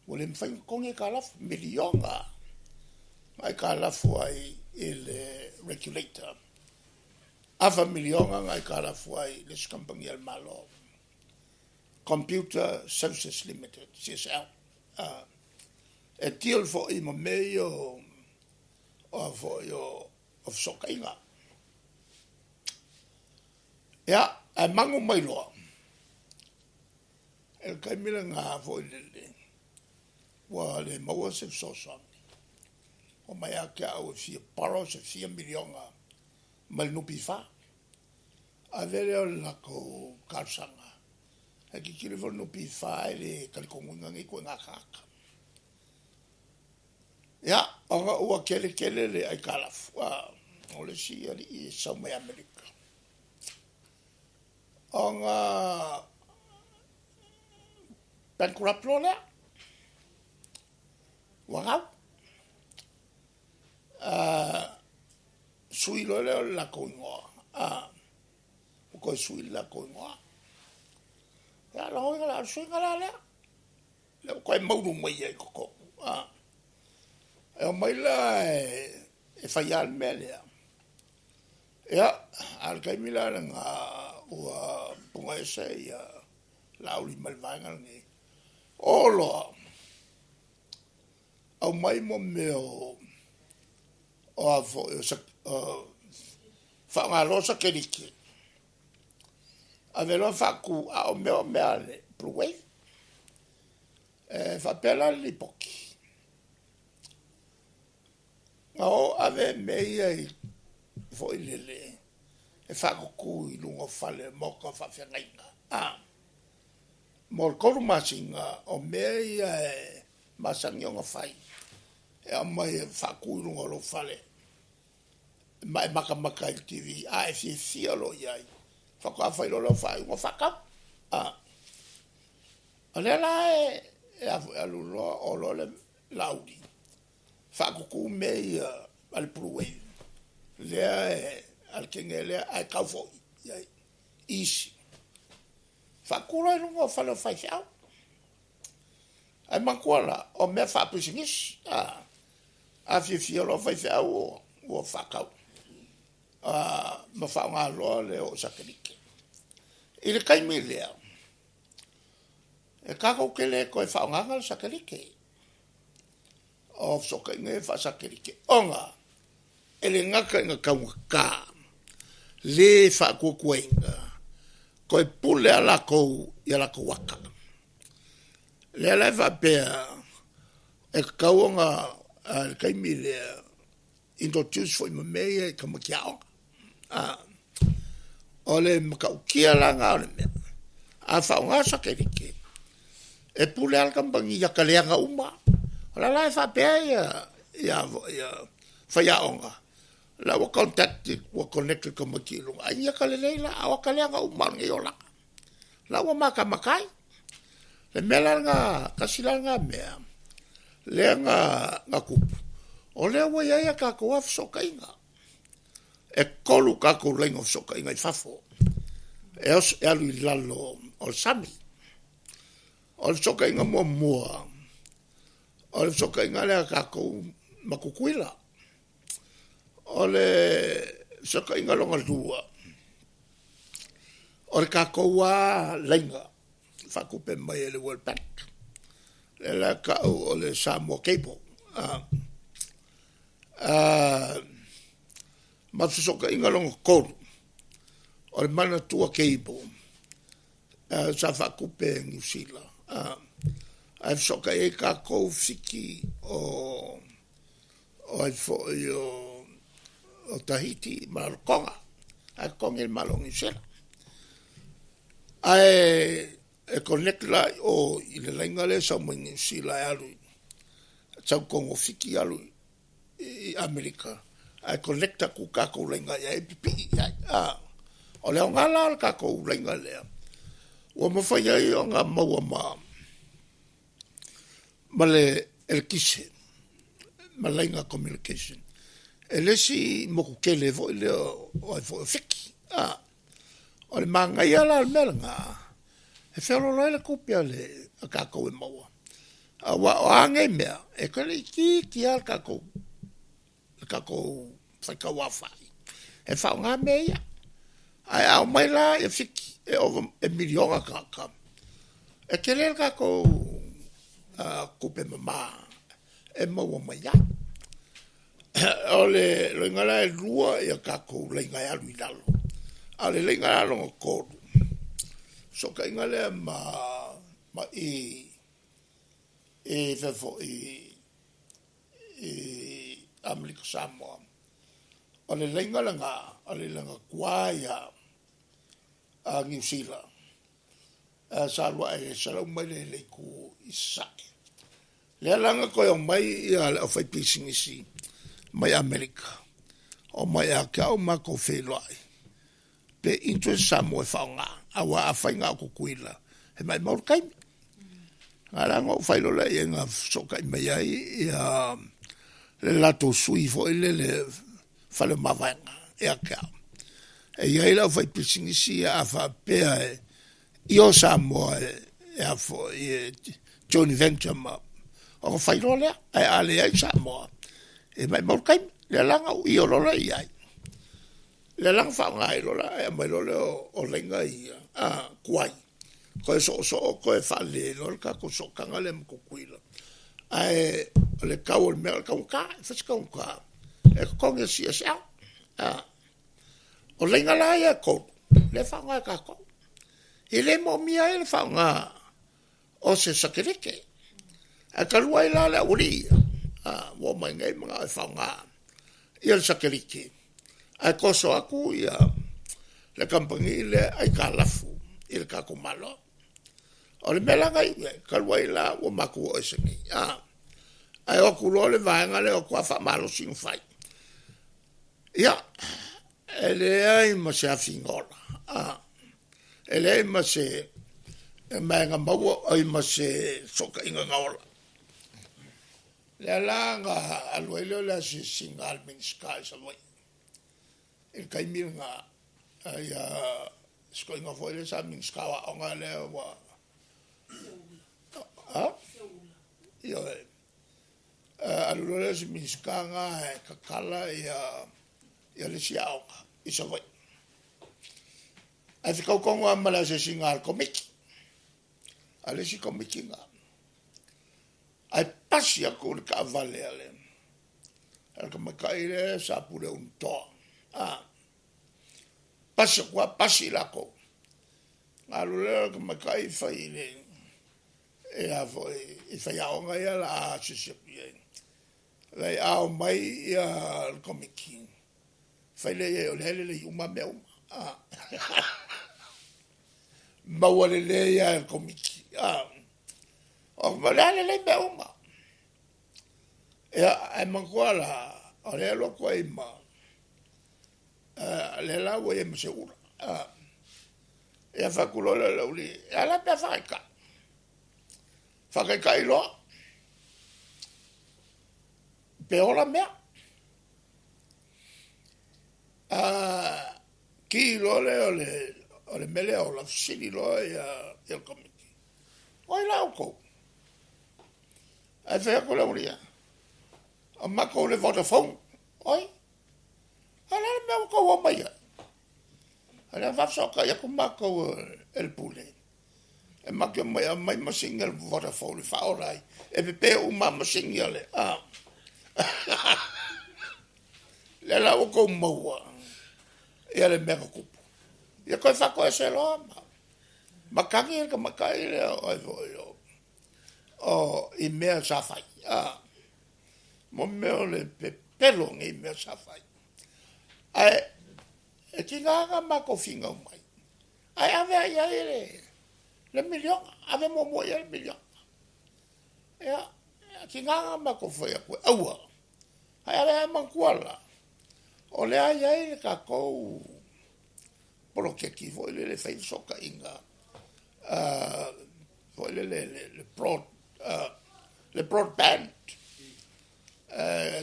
ua le mafai ona totogi aitalafu, miliona na aitalafu ai i le regulator, afa miliona na aitalafu ai i le isi kamupani a le Malo, Computer Services Limited, CSL. E deal foi ma mea ia o o foi o fesootaiga. Ia, ae magu mai loa, i le taimi lena foi lele, ua le maua se fesoasoani. Omai ia te au e fia borrow se fia miliona mai le NPF. Ave lea o le latou talosaga, ae tilotilo ifo le NPF e le talitonuina nei ituaiga tagata. Ia, ona ua tele tele le aitalafu, o le isi alii e sau mai Amerika. Ona bankrupt loa lea, ua gau. Sui loa lea o le latou igoa, ua toe sui le latou igoa. Ia, lona uiga la o le suiga la lea, lea ua toe maulu mai ai i totonu. E omai la e fai lava le mea lea. Ia, a o le taimi la lena ua punaese ia Laauli ma le vaega lenei. Oo loa, aumai mo mea o o a foi o faaaoga loa satelite, ave loa faatu, a o mea o mea a le Blue Wave. E faapea la le lipoti, na o ave mea ia i foi lele e faatutu i luga o fale o maota o faafeagaiga. Mo le 3 masina o mea ia e masani ona fai, e aumai e faatu i luga o lou fale, ma e matamata i le TV, a e fiafia loa i ai, faatoa fai loa lau faaiuga faatau. O lea la e alu loa o loa le Laauli, faatutu mea ia a le Blue Wave, lea e a le teine lea, ae tau foi i ai isi. Faatu loa i luga o fale o faifeau. Ae manatua la, o mea faapisinisi. A fiafia loa faifeau ua faatau ma faaaoga loa le oo satelite. I le taimi lea, e tatou te le toe faaaogaina le satelite o fesootaiga ia faasatelite, ona e le gata ina taugata le faatuatuaina, toe pule lava latou ia latou ata. Lea la e faapea e tatau ona le taimi lea introduce foi ma mea ia i tamaiti aoga. O le matautia la lena o le mea, a faaaoga satelite, e pule lava le kamupani i ata leaga uma lava. O la la e faapea ia faiaoga, la ua contact, ua connect le tamaiti i luga, ai ni ata lelei la, a o ata leaga uma lava o lenei olaga. La ua matamata ai. Le mea la lena, tasi la lena mea lea na tupu, o lea ua i ai a tatou lava fesootaiga. E 3 tatou laina o fesootaiga i fafo, e alu i lalo o le sami. O le fesootaiga muamua, o le fesootaiga lea a tatou ma Tutuila. O le fesootaiga lona lua, o le tatou lava laina faatupe mai e le World Bank, lea la e tau o le Samoa Cable. Ma le fesootaiga lona tolu, o le Manatua Cable, sa faatupe e Niu Sila, ae fesootai ai tatou Fiti o ai foi o Tahiti ma Rarotoga, ae totogi e le Malo o Niu Sila. Ae e connect la i o i le laina lea e sau mai Niu Sila e alu sau i totonu o Fiti alu i Amerika, ae connect atu tatou laina i ai, pipii i ai. O le aoga la o le tatou laina lea, ua mafai ai ona maua ma le eletise ma laina communication e le isi motu tele foi lea o ai foi o Fiti. O le manaia la o le mea lena, e feoloolo ai le tupe a tatou e maua, aua o a nei mea, e tele itiiti lava le tatou faitau aofai e faaaoga mea ia. Ae a omai la ia Fiti e ova, e miliona tagata, e tele le tatou tupe mama e maua mai ai. O le loiga la e lua ia tatou laina e alu i lalo, a o le laina la lona tolu, fesootaiga lea ma i i fea foi i Amerika Samoa. O le laina lena, o le laina tuai a Niu Sila, sa alu ae 100 maila i le itu i Sasae. Lea la na toe omai ia le aufaipisinisi mai Amerika, omai ia te au matou feiloai, pe interest Samoa e faaaoga, aua afai na o Tutuila, e maumau le taimi. A la na ou faailoa lea i ai na fesootai mai ai ia le latou sui foi lele fale o mavaega ia te au. E i ai le aufaipisinisi ia a faapea e io Samoa e a foi e joint venture ma ona fai loa lea, ae a leai Samoa, e maumau le taimi. Lea la na ou io loa lea i ai, lea la na faaaoga ai loa la, ae aumai loa lea o laina ia tuai, toe soosoo toe faalelei loa le tatou sootaga lea ma Tutuila. Ae o le tau o le mea o le taugata, e fai si taugata, e totogi e le CSL. O laina la ia e tolu, lea e faaaoga e tatou. E le moomia ai le faaaoga o se satelite. Ae talu ai la le aualii ia, ua omai nei manao e faaaoga ia le satelite, ae toso atu ia le kamupani lea aitalafu i le tatou Malo. O le mea la na iu i ai, talu ai la ua matou o ese nei, ae o atu loa le vaega lea o atu lava faamalosi ona fai. Ia, e leai ma se afiga ola, e leai ma se ma e na maua ai ma se fesootaiga na ola. Lea la na alu ai lea o le asiasiga a le Minisita i Savaii i le taimi lena, ia si toeaina foi lea sa Minisita o Aoga lea ua a? Ioe. Alu loa lea o si Minisita lena e tatala ia le isi aoga i Savaii. Ae fetau tonu lava ma le asiasiga a le Komiti, a le isi Komiti lena. Ae pasi atu le taavale a le tamaitai lea sa pule unutoa. Pasi atu lava pasi latou. Ona alu lea o le tamaitai fai i le ia foi i faiaoga ia o le a asiasi atu i ai. Vaai a omai ia le Komiti, fai lea i ai o lea e lelei uma mea uma. Maua lelei lava e le Komiti. O lea e lelei mea uma. Ia, ae manatua la, o lea e alu atu ai ma, lea la ua i ai ma Seuula. Ia fai atu loa lea o le aualii, ia la pea faataitai. Faataitai loa, pe ola mea. Ki loa lea o le mea lea ola, fesili loa ia le Komiti. O ai la outou? Ae fai atu le aualii ia, o matou le Vodafone. Oi, a o le a le mea ua tou omai ai? O lea na faafesootai atu matou e le Pule, e matou te omai e aumai masini a le Vodafone e faaola ai, e pepe uma lava masini a le... Lea la ua outou maua ia le mea na tupu. Ia toe faatoese loa ma tagi le tamaitai lea o ai foi o i mea sa fai. Mo mea o le pepelo o nei mea sa fai. Ae e tiga ona matou finau mai, ae ave lava i ai le miliona, ave muamua i ai le miliona. Ia, tiga ona matou fai atu e aua, ae ave lava manatua la, o lea e i ai le tatou poloketi foi lele e fai fesootaiga, foi lele le broadband,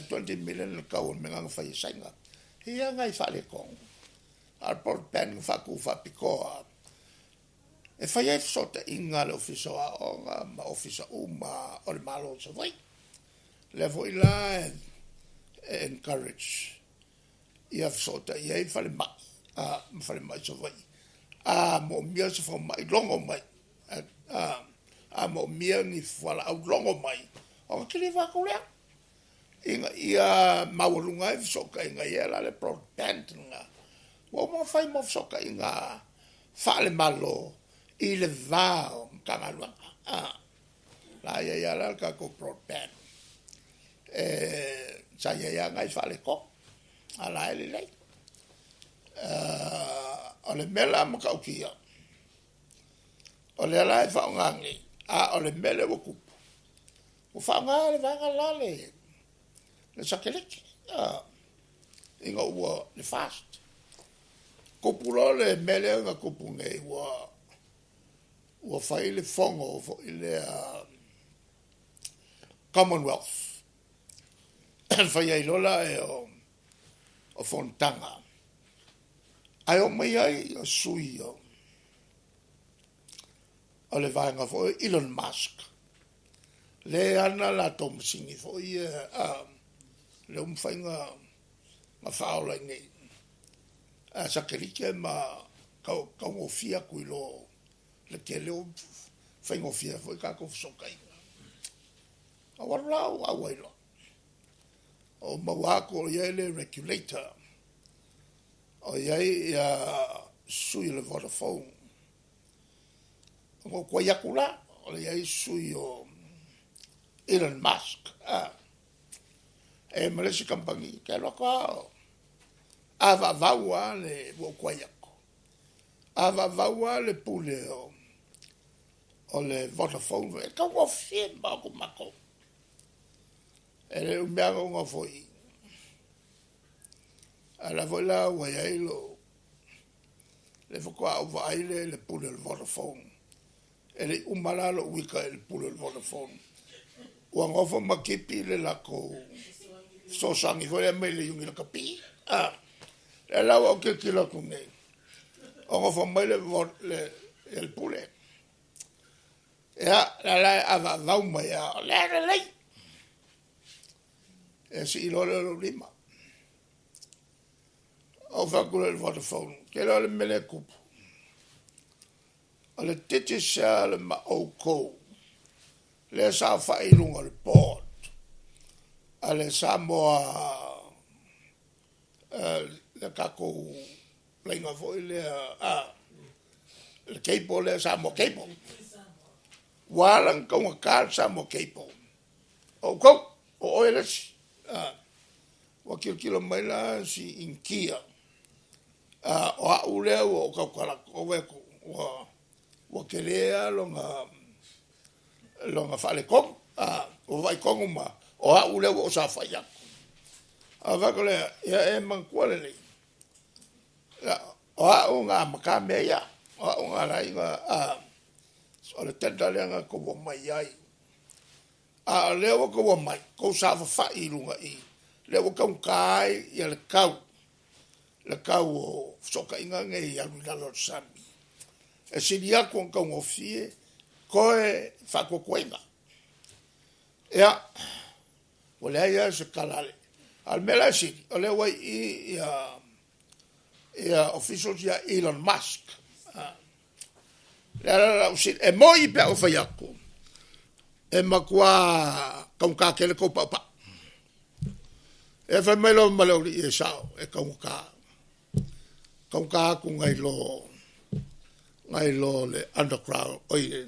20 million le tau o le mea lena na fai e Saina. E i ai lava nai faaletonu, a o le broadband na faatu faapitoa e fai ai fesootaiga a le Ofisa o Aoga ma Ofisa uma o le Malo o Savaii. Lea foi la e encourage ia fesootai ai falemai ma falemai i Savaii. A moomia se fomai, logo mai. A moomia ni fualaau, logo mai, ona kiliva atu lea ina ia maualuga ai fesootaiga. Ia la le broadband lena ua uma ona fai mo fesootaiga faale-Malo i le va o Matagaluega. La ia ia la le tatou broadband. Sa i ai lava nai faaletonu, a la e lelei. O le mea la matautia, o lea la e faaaoga nei, a o le mea lea ua tupu, ua faaaoga le vaega la le satelite, ina ua le fast. Tupu loa le mea lea na tupu nei, ua fai le fono foi lea Commonwealth. Fai ai loa la e o fonotaga, ae omai ai o sui o le vaega foi Elon Musk, le ana latou masini foi ia, lea ua mafai ona faaola i nei satelite ma taugofie atu i lo le tele o faigofie foi tatou fesootaiga. Ou alu la ou auai loa. O maua atu o i ai le regulator, o i ai ia sui o le Vodafone. O tuai atu la, o le i ai sui o Elon Musk. E ma le isi kamupani, te alu atu lava, a vaavau lava le ua ou tuai atu. A vaavau lava le pule o le Vodafone, e taugofie ma atu matou. E le umi lava ona ou nofo i i. A o la foi la ua i ai lou, le faatoa ou vaai lea i le pule o le Vodafone. E le i uma la lou ita i le pule o le Vodafone, ua nofo ma tipi le latou fesoasoani foi lea mai le Iuni Lakapi. Lea la ua ou tilotilo atu nei, o nofo mai le pule. Ia, la la e avaavau mai lava, o lea e lelei. E sii loa lea o lou lima. Ou fai atu lea i le Vodafone, ou te iloa le mea lea e tupu, o le Digicel ma outou lea e saofai i luga o le board a le Samoa, le tatou laina foi lea, le cable lea, Samoa Cable. Ua ala ona taugata le Samoa Cable, o outou, o oe le isi. Ua tilotilo mai la si Initia, o au lea ua ou tautala atu, ou vaai atu ua tele lava lona faaletonu, ua vaai tonu ma o au lea ua ou saofai atu. Ona ou fai atu lea, ia e manatua lelei, o au na amata mea ia, o au na ala ai ona, o le tender lea na outou omai ai. A o lea ua outou omai, tou saofafai i luga i i, lea ua taugata ai ia le tau, le tau o fesootaiga nei e alu i lalo o le sami. E sili atu ona taugofie toe faatuatuaina. Ia, ua leai lava se tala a le... A o le mea la e sili, o lea ua i i ia officials ia Elon Musk. Le ala la lau fesili, e moi pe a ou fai atu, e matua taugata tele tou paupau. E fai mai loa ma le aualii e sao, e taugata, taugata atu nai lo, nai lo le underground, oi le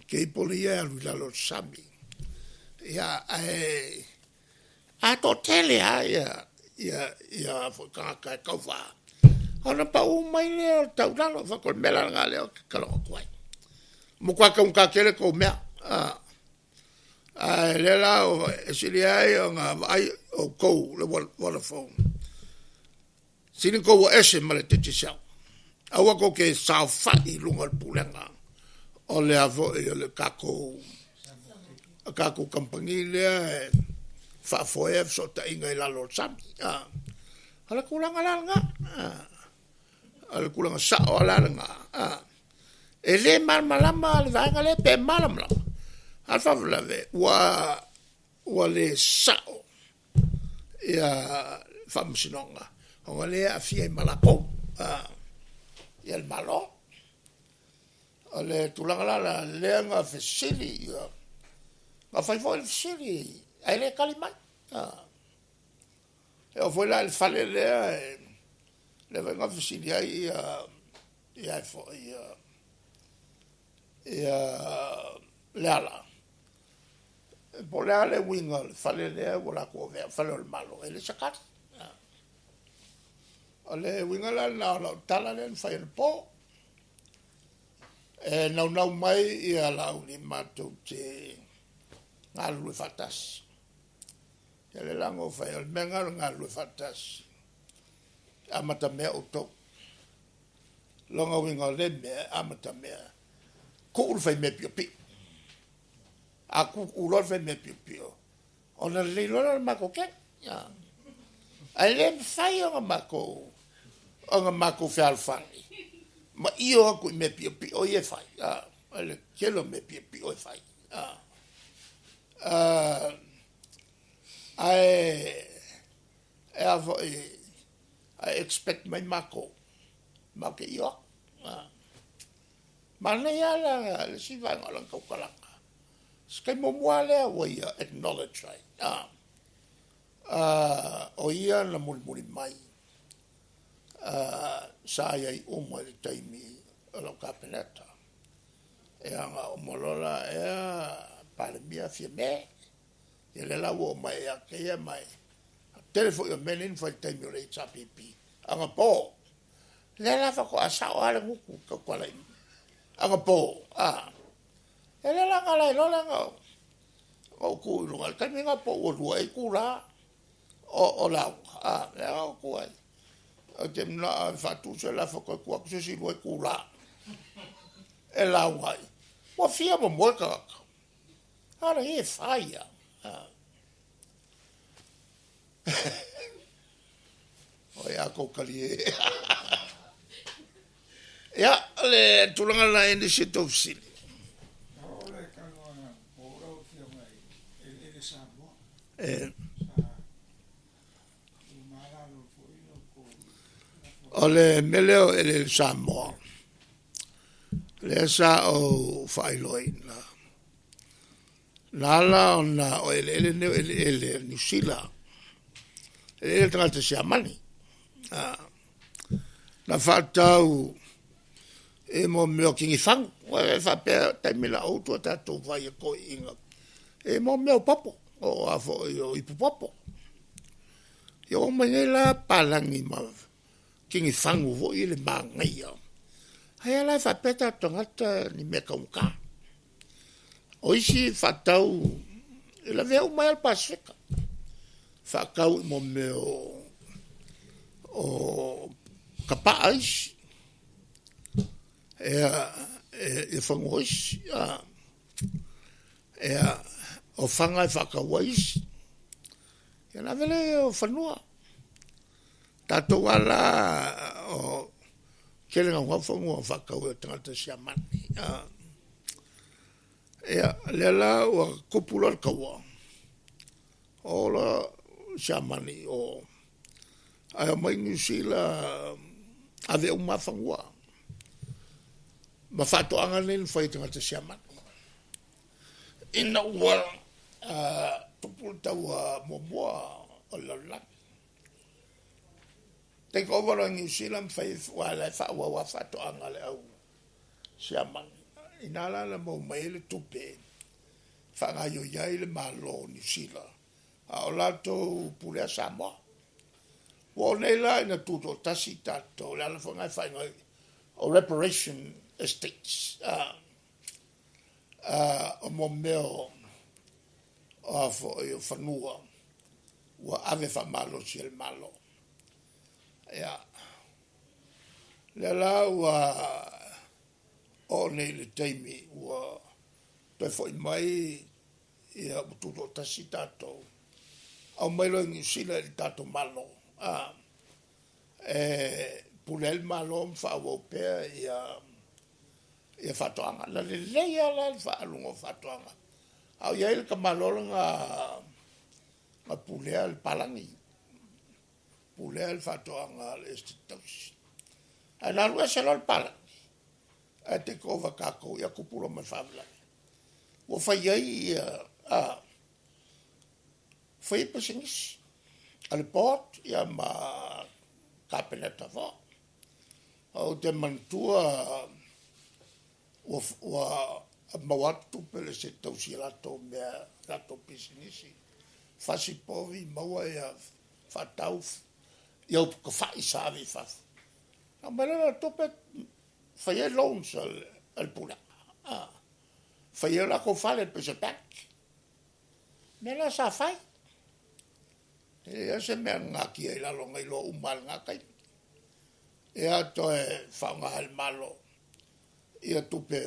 cable ia e alu i lalo o le sami. Ia, ae a toatele lava ia ia ia foi tagata e tauva, ona pau mai lea o le tau i lalo. Fai atu o le mea la lena lea ou te talanoa atu ai. Ua matua taugata tele tou mea, ae o lea la e sili ai ona vaai outou le Vodafone, sili ona outou o ese ma le Digicel. Aua tou te saofai i luga o le pulega o le a foi o le tatou kamupani lea e faafoea fesootaiga i lalo o le sami. O le tulaga la lena, o le tulaga sao lava la lena. E le malamalama le vaega lea pe malamalama, a o le faalavelave ua le sao ia faamasinoga ona o lea e aafia ai ma latou, ia le Malo. O le tulaga la la lea na fesili ia, na fai foi le fesili ae le tali mai. E oo foi la i le fale lea, lea foi na fesili ai ia, ia foi ia, ia Leala, po o le a le uiga o le fale lea ua latou avea, le fale o le Malo, e leai se tali. O le uiga la lena o lau tala lea na fai anapo. E naunau mai ia Laauli matou te galulue faatasi. Ia lea la na ou fai ai, o le mea lena o le galulue faatasi, e amatamea outou. Lona uiga o lea mea, e amatamea, tuu le faimea piopio. A tuu loa le faimea piopio, ona lelei loa lea o le matou kegi. Ae le mafai ona matou, ona matou fealofani ma io atu i mea piopio ia e fai. O le tele o mea piopio e fai. Ae e a foi, ae expect mai matou, matou te io atu. Manaia lava la le isi vaega o lana tautalaga, se taimi muamua lava lea ua ia acknowledge ai, o ia na mulimuli mai, sa i ai uma i le taimi o lau Kapeneta. Ia ona uma loa la ea Palemia Fiame, ia lea la ua oo mai ia te ia, ma o le tele foi o mea nei na fai i le taimi o le HRPP anapo. Lea la faatoa sao lava le gutu tautala i anapo, ia lea la na ala ai loa la ona ou tu i luga, i le taimi lena po ua 2 ea itula o lauga, lea na ou tu ai. Ou te manao e faatu se lafo toe tuu atu se isi 2 itula e lauga ai. Ua fia momoe tagata, a o le e fai lava. Oi a tou talie. Ia, o le tulaga lena e i ai nisi o tou fesili.
O le talanoa po o lau Afioga i eleele Samoa.
E.
Sa
O le mea lea o eleele Samoa, lea sa ou faailoaina, na ala ona o eleele nei o eleele a Niu Sila, eleele a tagata Siamani. Na faatau i mo mea o kinifagu, aua e faapea o taimi na o utu a tatou vai a toeaiina i mo mea o popo, o a foi o ipu popo. Ia ua omai nei la papalagi ma kinifagu foi le manaia. Ai a la e faapea tatou tagata ni mea taugata. O isi faatau, e lavea uma ai lava le Pasefika, faatau i mo mea o tapaa isi, ia ia fanua isi. Ia o fana e faatau ai isi, ia ona ave lea o fanua. Tatou lava la o tele naunau fanua na faatau e tagata Siamani. Ia lea la ua tupu loa le taua, o loa Siamani i o, ae omai Niu Sila ave uma lava fanua ma faatoaga nei na fai e tagata Siamani. Ina ua tupu le taua muamua o le lalolagi, take over loa e Niu Sila ma fai aua o la e faaauau lava faatoaga a le au Siamani. I ina la na maua mai ai le tupe e faagaioi ai le Malo o Niu Sila a o latou pulea Samoa. Ua oo nei la ina tutoatasi tatou, o le ala foi lena e faaigoa ai o Reparation Estates, o mo mea o a foi o fanua ua ave faamalosi e le Malo. Ia, lea la ua oo nei i le taimi ua toe foi mai ia ua tutoatasi tatou, aumai loa e Niu Sila i le tatou Malo, e pule ai le Malo ma faaauau pea ia ia faatoaga. Na lelei lava la le faaaluga o faatoaga, a o i ai le tamaloa lena na pulea le palagi, pulea le faatoaga a le Esetete Tausi. Ae na alu ese loa le palagi, ae take over e tatou, ia tupu loa ma le faalavelave. Ua fai ai ia, fai ai pisinisi a le Board ia ma Kapeneta foi. Ou te manatua ua, ua maua atu tupe a le Esetete Tausi i latou mea, latou pisinisi, fasi povi, maua ia faatau ia uputafai sa ave i fafo. Aumai loa lea o tupe fai ai loans a le Pulega, fai ai o latou fale i le Peisa Bank. O mea la sa fai, e leai se mea na natia i lalo na iloa uma lava i lena taimi. Ia toe faaaoga e le Malo ia tupe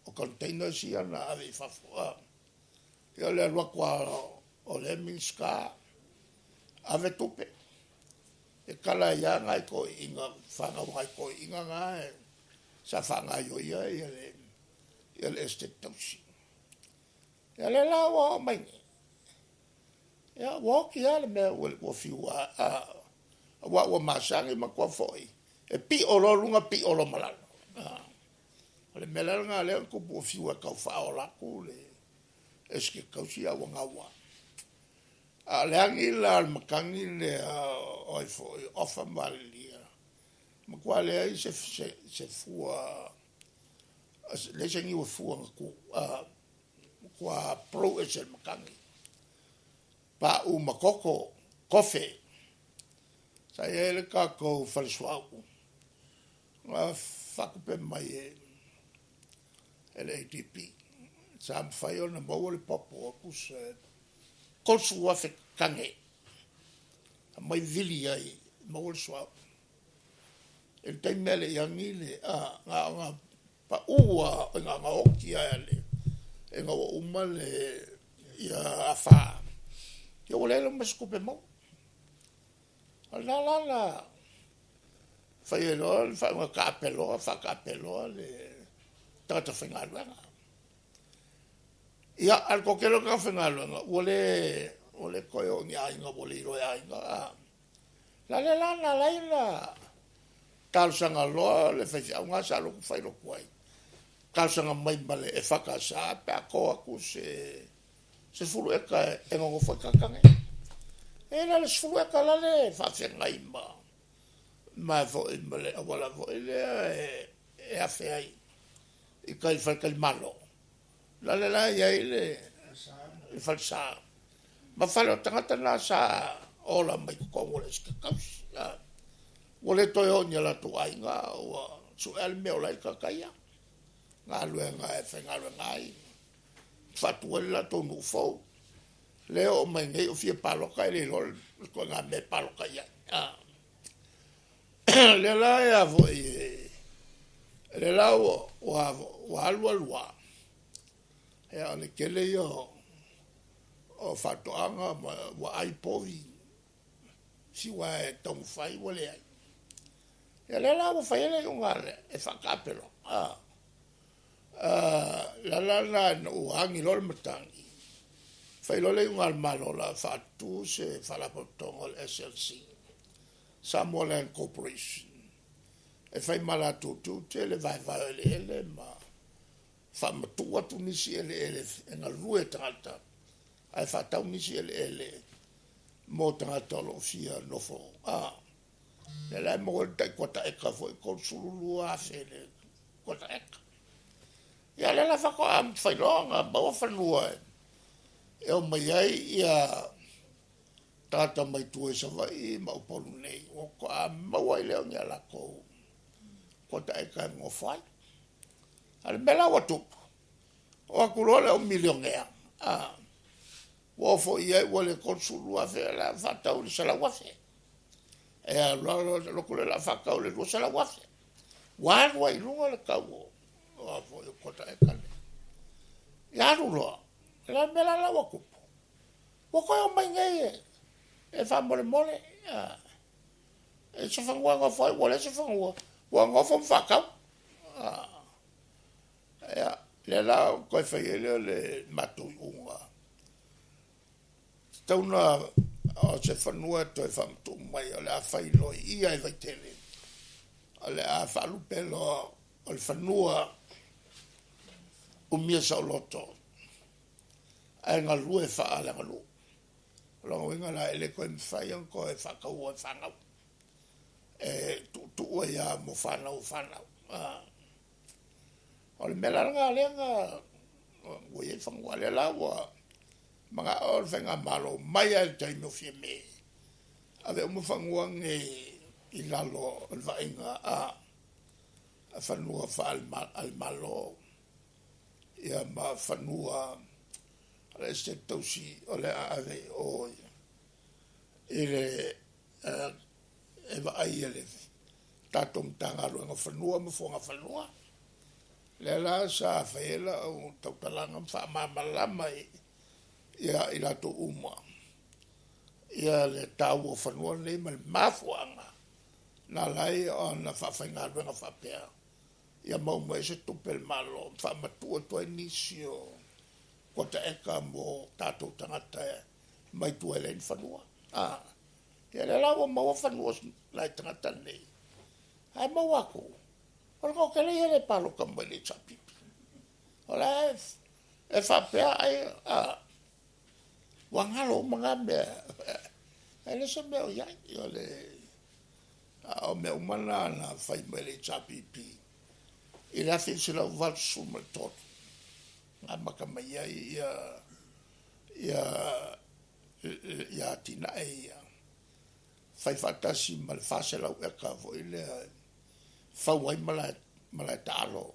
o containers ia na ave i fafo. Ia o le alu atu lava o lea Minisita ave tupe, e tala ai lava nai toeaiina, fanau a nai toeaiina na sa faagaioia ia le ia le Esetete Tausi. Ia lea la ua oo mai nei, ia ua oti lava le mea ua fiu lava, aua ua masani ma manatua foi, e pio loa luga pio loa ma lalo. O le mea la lena lea na tupu ua fiu e tau faaola atu le Esetete Tausi a ua gau lava. A o le agi la o le matagi lea o ai foi o Ofa ma Valelia, matua leai se se fua, leai se niu e fua na tu, matua blow ese e le matagi, pauu ma toto, kofe. Sa i ai le tatou fale suauu na faatupe mai e le ADB, sa mafai ona maua le popo tusa e 30,000 tane, aumai vili ai, maua le suauu. I le taimi a e le i agi le, na ona pau lava, na ona oti lava ina ua uma le ia afa, ia ua leai loa ma se tupe maua. O lena la na fai ai loa le faaiuga taape loa, faataape loa le tagata faigaluega. Ia, a o le toatele o tagata faigaluega, ua le ua le toe o i ni aiga ua le iloa e aiga. O le ala lea la na ala ai ona Talosaga loa le faifeau lena sa alu atu fai lotu ai, talosaga mai ma le EFKS pe a to atu se 10 eka e nonofo ai tagata nei. E na o le 10 eka la le faafeagai ma foi ma le auala foi lea e afe ai i tai i le faletalimalo. La le la e i ai le falesa ma fale o tagata na sa ola mai totonu o le Esetete Tausi. Ua le toe o i ni o latou aiga, ua sue lava le mea e ola ai le tagata ia, galuega e faigaluega ai, faatu ai le latou nuu fou. Lea e oo mai nei o fia palota e le iloa le ituaiga mea e palota i ai. Lea la e a foi e lea la ua alu alu lava, ia o le tele ia o faatoaga ma ua ai povi, fiu lava e taumafai ua leai. Ia lea la ua fai ai le iuga e faataape loa. O le ala lena ina ua agi loa le matagi, fai loa le iuga a le Malo o le a faatu se Faalapotopotoga o le SLC, Samoa Land Corporation, e fai ma latou tiute le vaevae o eleele ma faamatuu atu nisi eleele e galue e tagata, ae faatau nisi eleele mo tagata o lo o fia nofo. Lea la e maua ai le tai kuata eka foi, 32,000 le kuata eka. Ia lea la faatoa mafai loa ona maua fanua e omai ai ia tagata mai tua i Savaii ma Upolu nei, ua faatoa maua ai lea o ni a latou kuata eka e nonofo ai. A o le mea la ua tupu, o atu loa le au milionea, ua o foi i ai ua le 32,000 ae o le a faatau i le 100,000. E alu loa alu atu lea o le a faatau i le 200,000. Ua alu ai i luga le tau o foi o kuata eka nei. Ia alu loa, o le a le mea la ua tupu? Ua toe omai nei e faamolemole e se fanua e nofo ai, ua leai se fanua, ua nofo ma faatau. Ia, lea la ua toe fai ai lea o le matou iuga, tatau ona o se fanua e toe faamatuu mai o le a fai loa i i lava i Vaitele, o le a faalupe loa o le fanua umia saoloto ae galue faaleaganuu. O lona uiga la e le toe mafai ona toe faataua e fanau, e tuutuu ai lava mo fanau o fanau. O le mea la lena lea na ua i ai fanua, lea la ua manao le Faigamalo mai lava i le taimi o Fiame, ave uma fanua nei i lalo o le vaaiga a fanua faale-Malo, ia ma fanua o le Esetete Tausi o le a ave i o i le e vaai e le tatou Matagaluega o Fanua ma Fuagafanua. Lea la sa fai ai lau tautalaga ma faamalamalama ia i latou uma ia le taua o fanua nei ma le mafuaaga na ala ai ona faafaigaluega faapea ia maua mai ai se tupe a le Malo ma faamatuu atu ai nisi o kuata eka mo tatou tagata mai tua e leai ni fanua. Ia lea la ua maua fanua o nai tagata nei, ae maua atu, o le toatele ia e le palota mai i le HRPP. O la e faapea ai, ua galo uma na mea, e le o se mea o i ai. O le, a o mea uma na na fai mai le HRPP i le 1983, na amata mai ai ia atinae ia, fai faatasi ma le 400 eka foi lea e fau ai malae taalo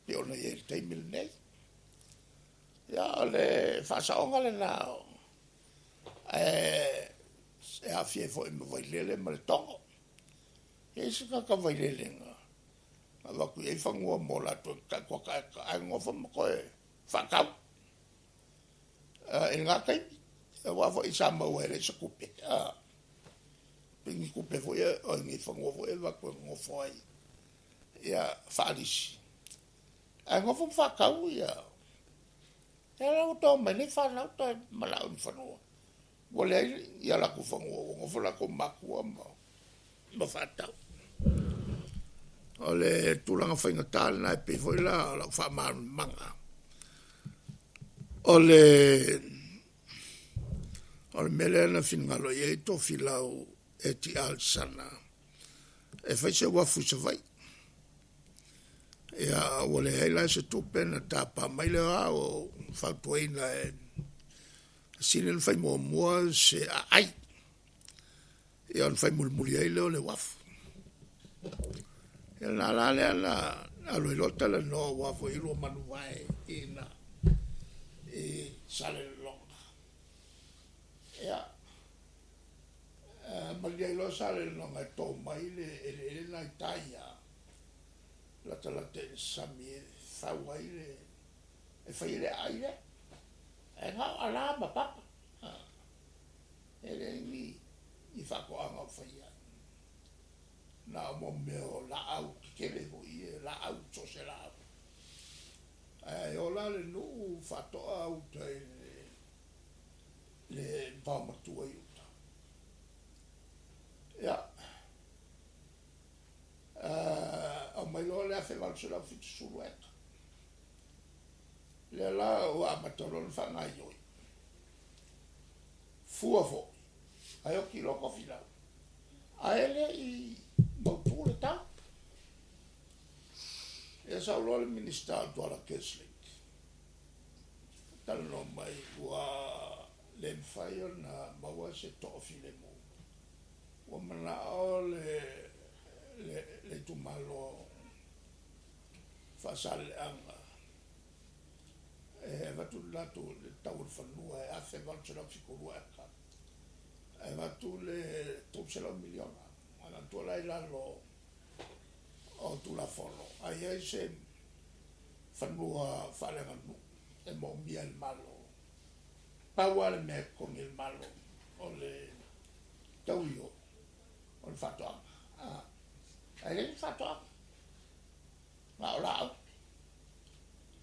pei ona i ai i le taimi lenei. Ia, o le faasaoga lena ae e aafia ai foi ma Vailele ma Letogo. E i ai se tagata Vailele na avatu i ai fanua mo latou e kuata eka ae nonofo ma toe faatau i lena taimi, aua foi sa maua e leai se tupe, pei ni tupe foi o ni fanua foi e avatu e nonofo ai ia faalisi, ae nonofo ma faatau ia. Ia la ua toe omai nei fanau toe manao i ni fanua, ua leai ia latou fanua, ua nonofo latou matua ma faatau. O le tulaga faigata lena e pei foi la o lau faamalamalamaga. O le mea lea na finagalo i ai Tofilau Eti Alesana e fai se uafu i Savaii. Ia ua leai la se tupe na tapa mai lea, o au ua ou fautuaina e sili ona fai muamua se aai, ia ona fai mulimuli ai lea o le uafu. Ia o lena la lea na alu ai loa talanoa aua foi e lua manuvae i ina i Salelologa. Ia, malie ai loa Salelologa e to mai le eleele lena i tai lava, latalata i le sami e fau ai le, e fai ai le aai lea. Ae na o ala ma papa, e leai ni faatoaga o faia ai. Na o mo mea o laau tetele foi ia, laau so o se laau. Ae o la le nuu faatoa uta i le vaomatua i uta. Ia, aumai loa le 1870 eka. Lea la ua amata loa ona faagaioi. Fua foi, ae oti loa Tofilau, ae le i mautu le tau. Ia sau loa le Minisita o Tuala Kerslake, talanoa mai ua le mafai ona maua se toafilemu, ua manao le itumalo Faasaleleaga e avatu le latou le tau o le fanua e 1872 eka, e avatu le $300 miliona. Manatua la i lalo o Tulafono, a i ai se fanua faaleaganuu e moomia e le Malo, pau lava le mea e totogi e le Malo o le taui o le faatoaga. Ae leai ni faatoaga, na o laau,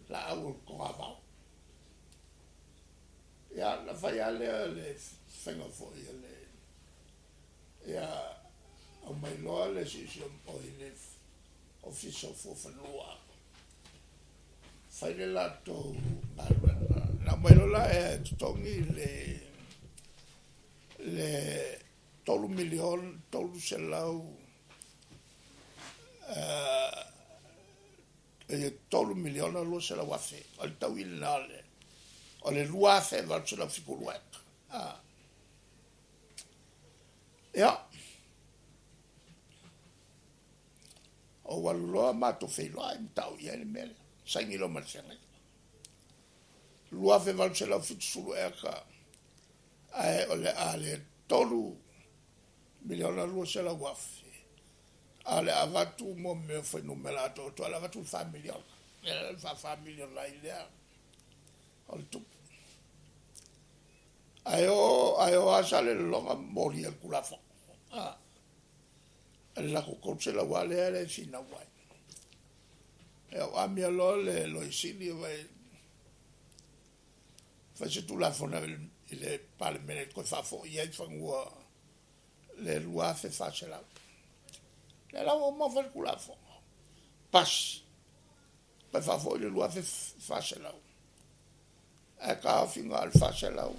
laau o le togavao. Ia, na fai lava lea le faiga foi a le, ia aumai loa le le Ofisa o Fuafanua, fai le latou galuega. Na aumai loa la e totogi le 3 miliona, 300, $3 miliona 200,000, o le taui lena o le 2872 eka. Ia, ou alu loa matou feiloai ma tau i ai le mea lea, saini loa ma le feagaiga. 2870 eka, ae o le a le 3 miliona 200,000, a o le a avatu mo mea o fuainumera atoatoa, o le a avatu le $4 miliona. Ia le faa-$4 miliona ai lea o le tupe. Ae o lava Salelologa molia i le Tulafono. Le latou 300 lava lea e finau ai. Ia, ua amia loa le Loia Sili, vai fai se Tulafono i le Palemene e toe faafoi ai fanua le 2400. Lea la ua uma ona fai le Tulafono, pasi, toe faafoi le 2400, ae taofi na o le 400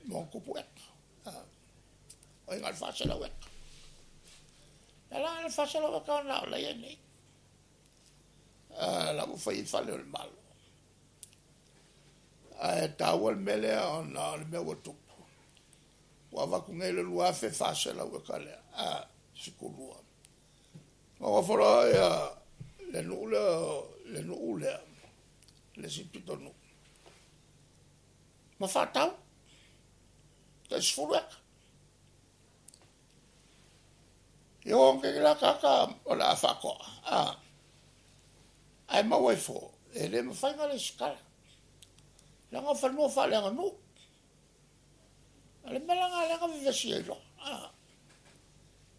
ma ona tupu eka. Oi, na o le 400 eka. Lea la o le 400 eka na o la e i ai nei. La ua fai ai fale o le Malo. Ae taua le mea lea ona o le mea ua tupu. Ua avatu nei le 2400 eka lea, 72. Na nofo loa ia le nuu lea, le nuu lea, le isi pitonuu, ma faatau, tai 10 eka. Ia o nei la tagata o le a faatoa, ae maua ifo, e le mafai ona resitala, leaga o fanua faaleaganuu. O le mea la lena lea na vevesi ai loa.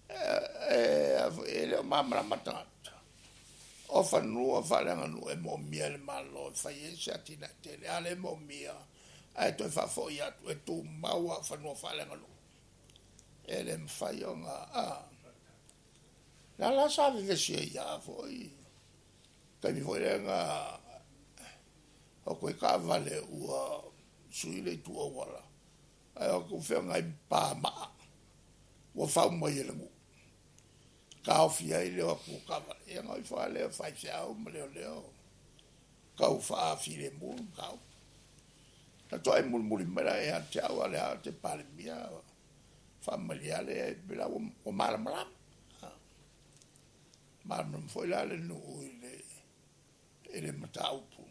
E le o malamalama tagata, o fanua faaleaganuu e moomia e le Malo e fai ai se atinae tele, a le moomia, ae toe faafoi atu e tumau lava o fanua faaleaganuu. E le mafai ona, La la sa vevesi ai ia fo'i taimi foi lea na o atu ai taavale ua sui le itu auala ae o atu feagai ma pa maa ua fau mai e le nuu, taofi ai le o atu o taavale. Ia ona o ifo lava lea o faifeau ma leoleo tau faafilemu le mataupu. Na toai mulimuli mai la ia te au, a o lea ou te Palemia, faamalie ale pe la ua malamalama. Malamalama foi la le nuu i le mataupu.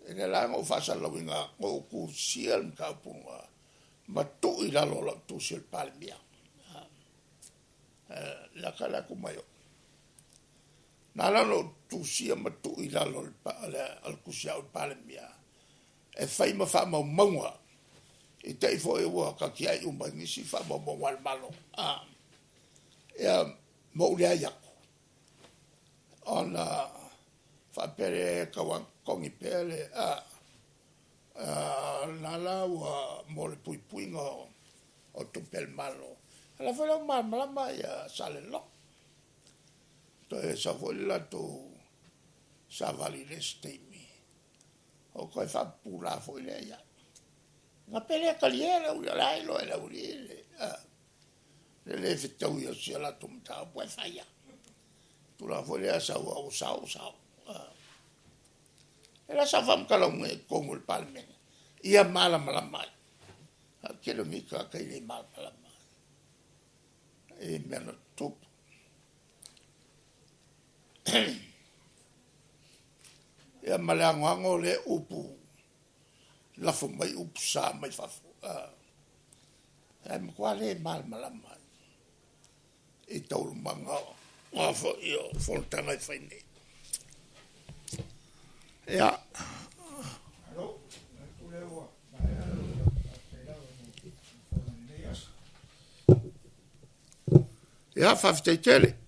E lea la na ou faasalalauina, na ou tusia le mataupu lena ma tuu i lalo o lau tusi a le Palemia. Lata la atu mai o'u. Na ala ona ou tusia ma tuu i lalo o le tusi a au le Palemia, e fai ma faamaumauga i te i foi ua tatiai uma i nisi faamaumauga a le Malo, ia ma ou leai atu, ona faapea lea e tatau ona totogi pea le lena la ua mo le puipuiga o tupe a le Malo. O la foi la ua malamalama ia Salelologa. Toe sau foi le latou savali i le isi taimi, ou toe faapupula foi lea ia au. Na faapea lea, talie le au, o la e iloa e le aualii le le fetaui o si a latou mataupu ae fai lava. Tulaga foi lea a sau lava ua sao ua sao. E le o sau faamatalaga i totonu o le Palemene, ia malamalama ai. A o le tele o nei tagata e le malamalama i mea na tutupu. Ia ma le anoano o lea upu, lafo mai upu sa mai fafo, ae matua le malamalama i taualumaga o foi o fonotaga e fai nei. Ia. Ia, faafetai tele.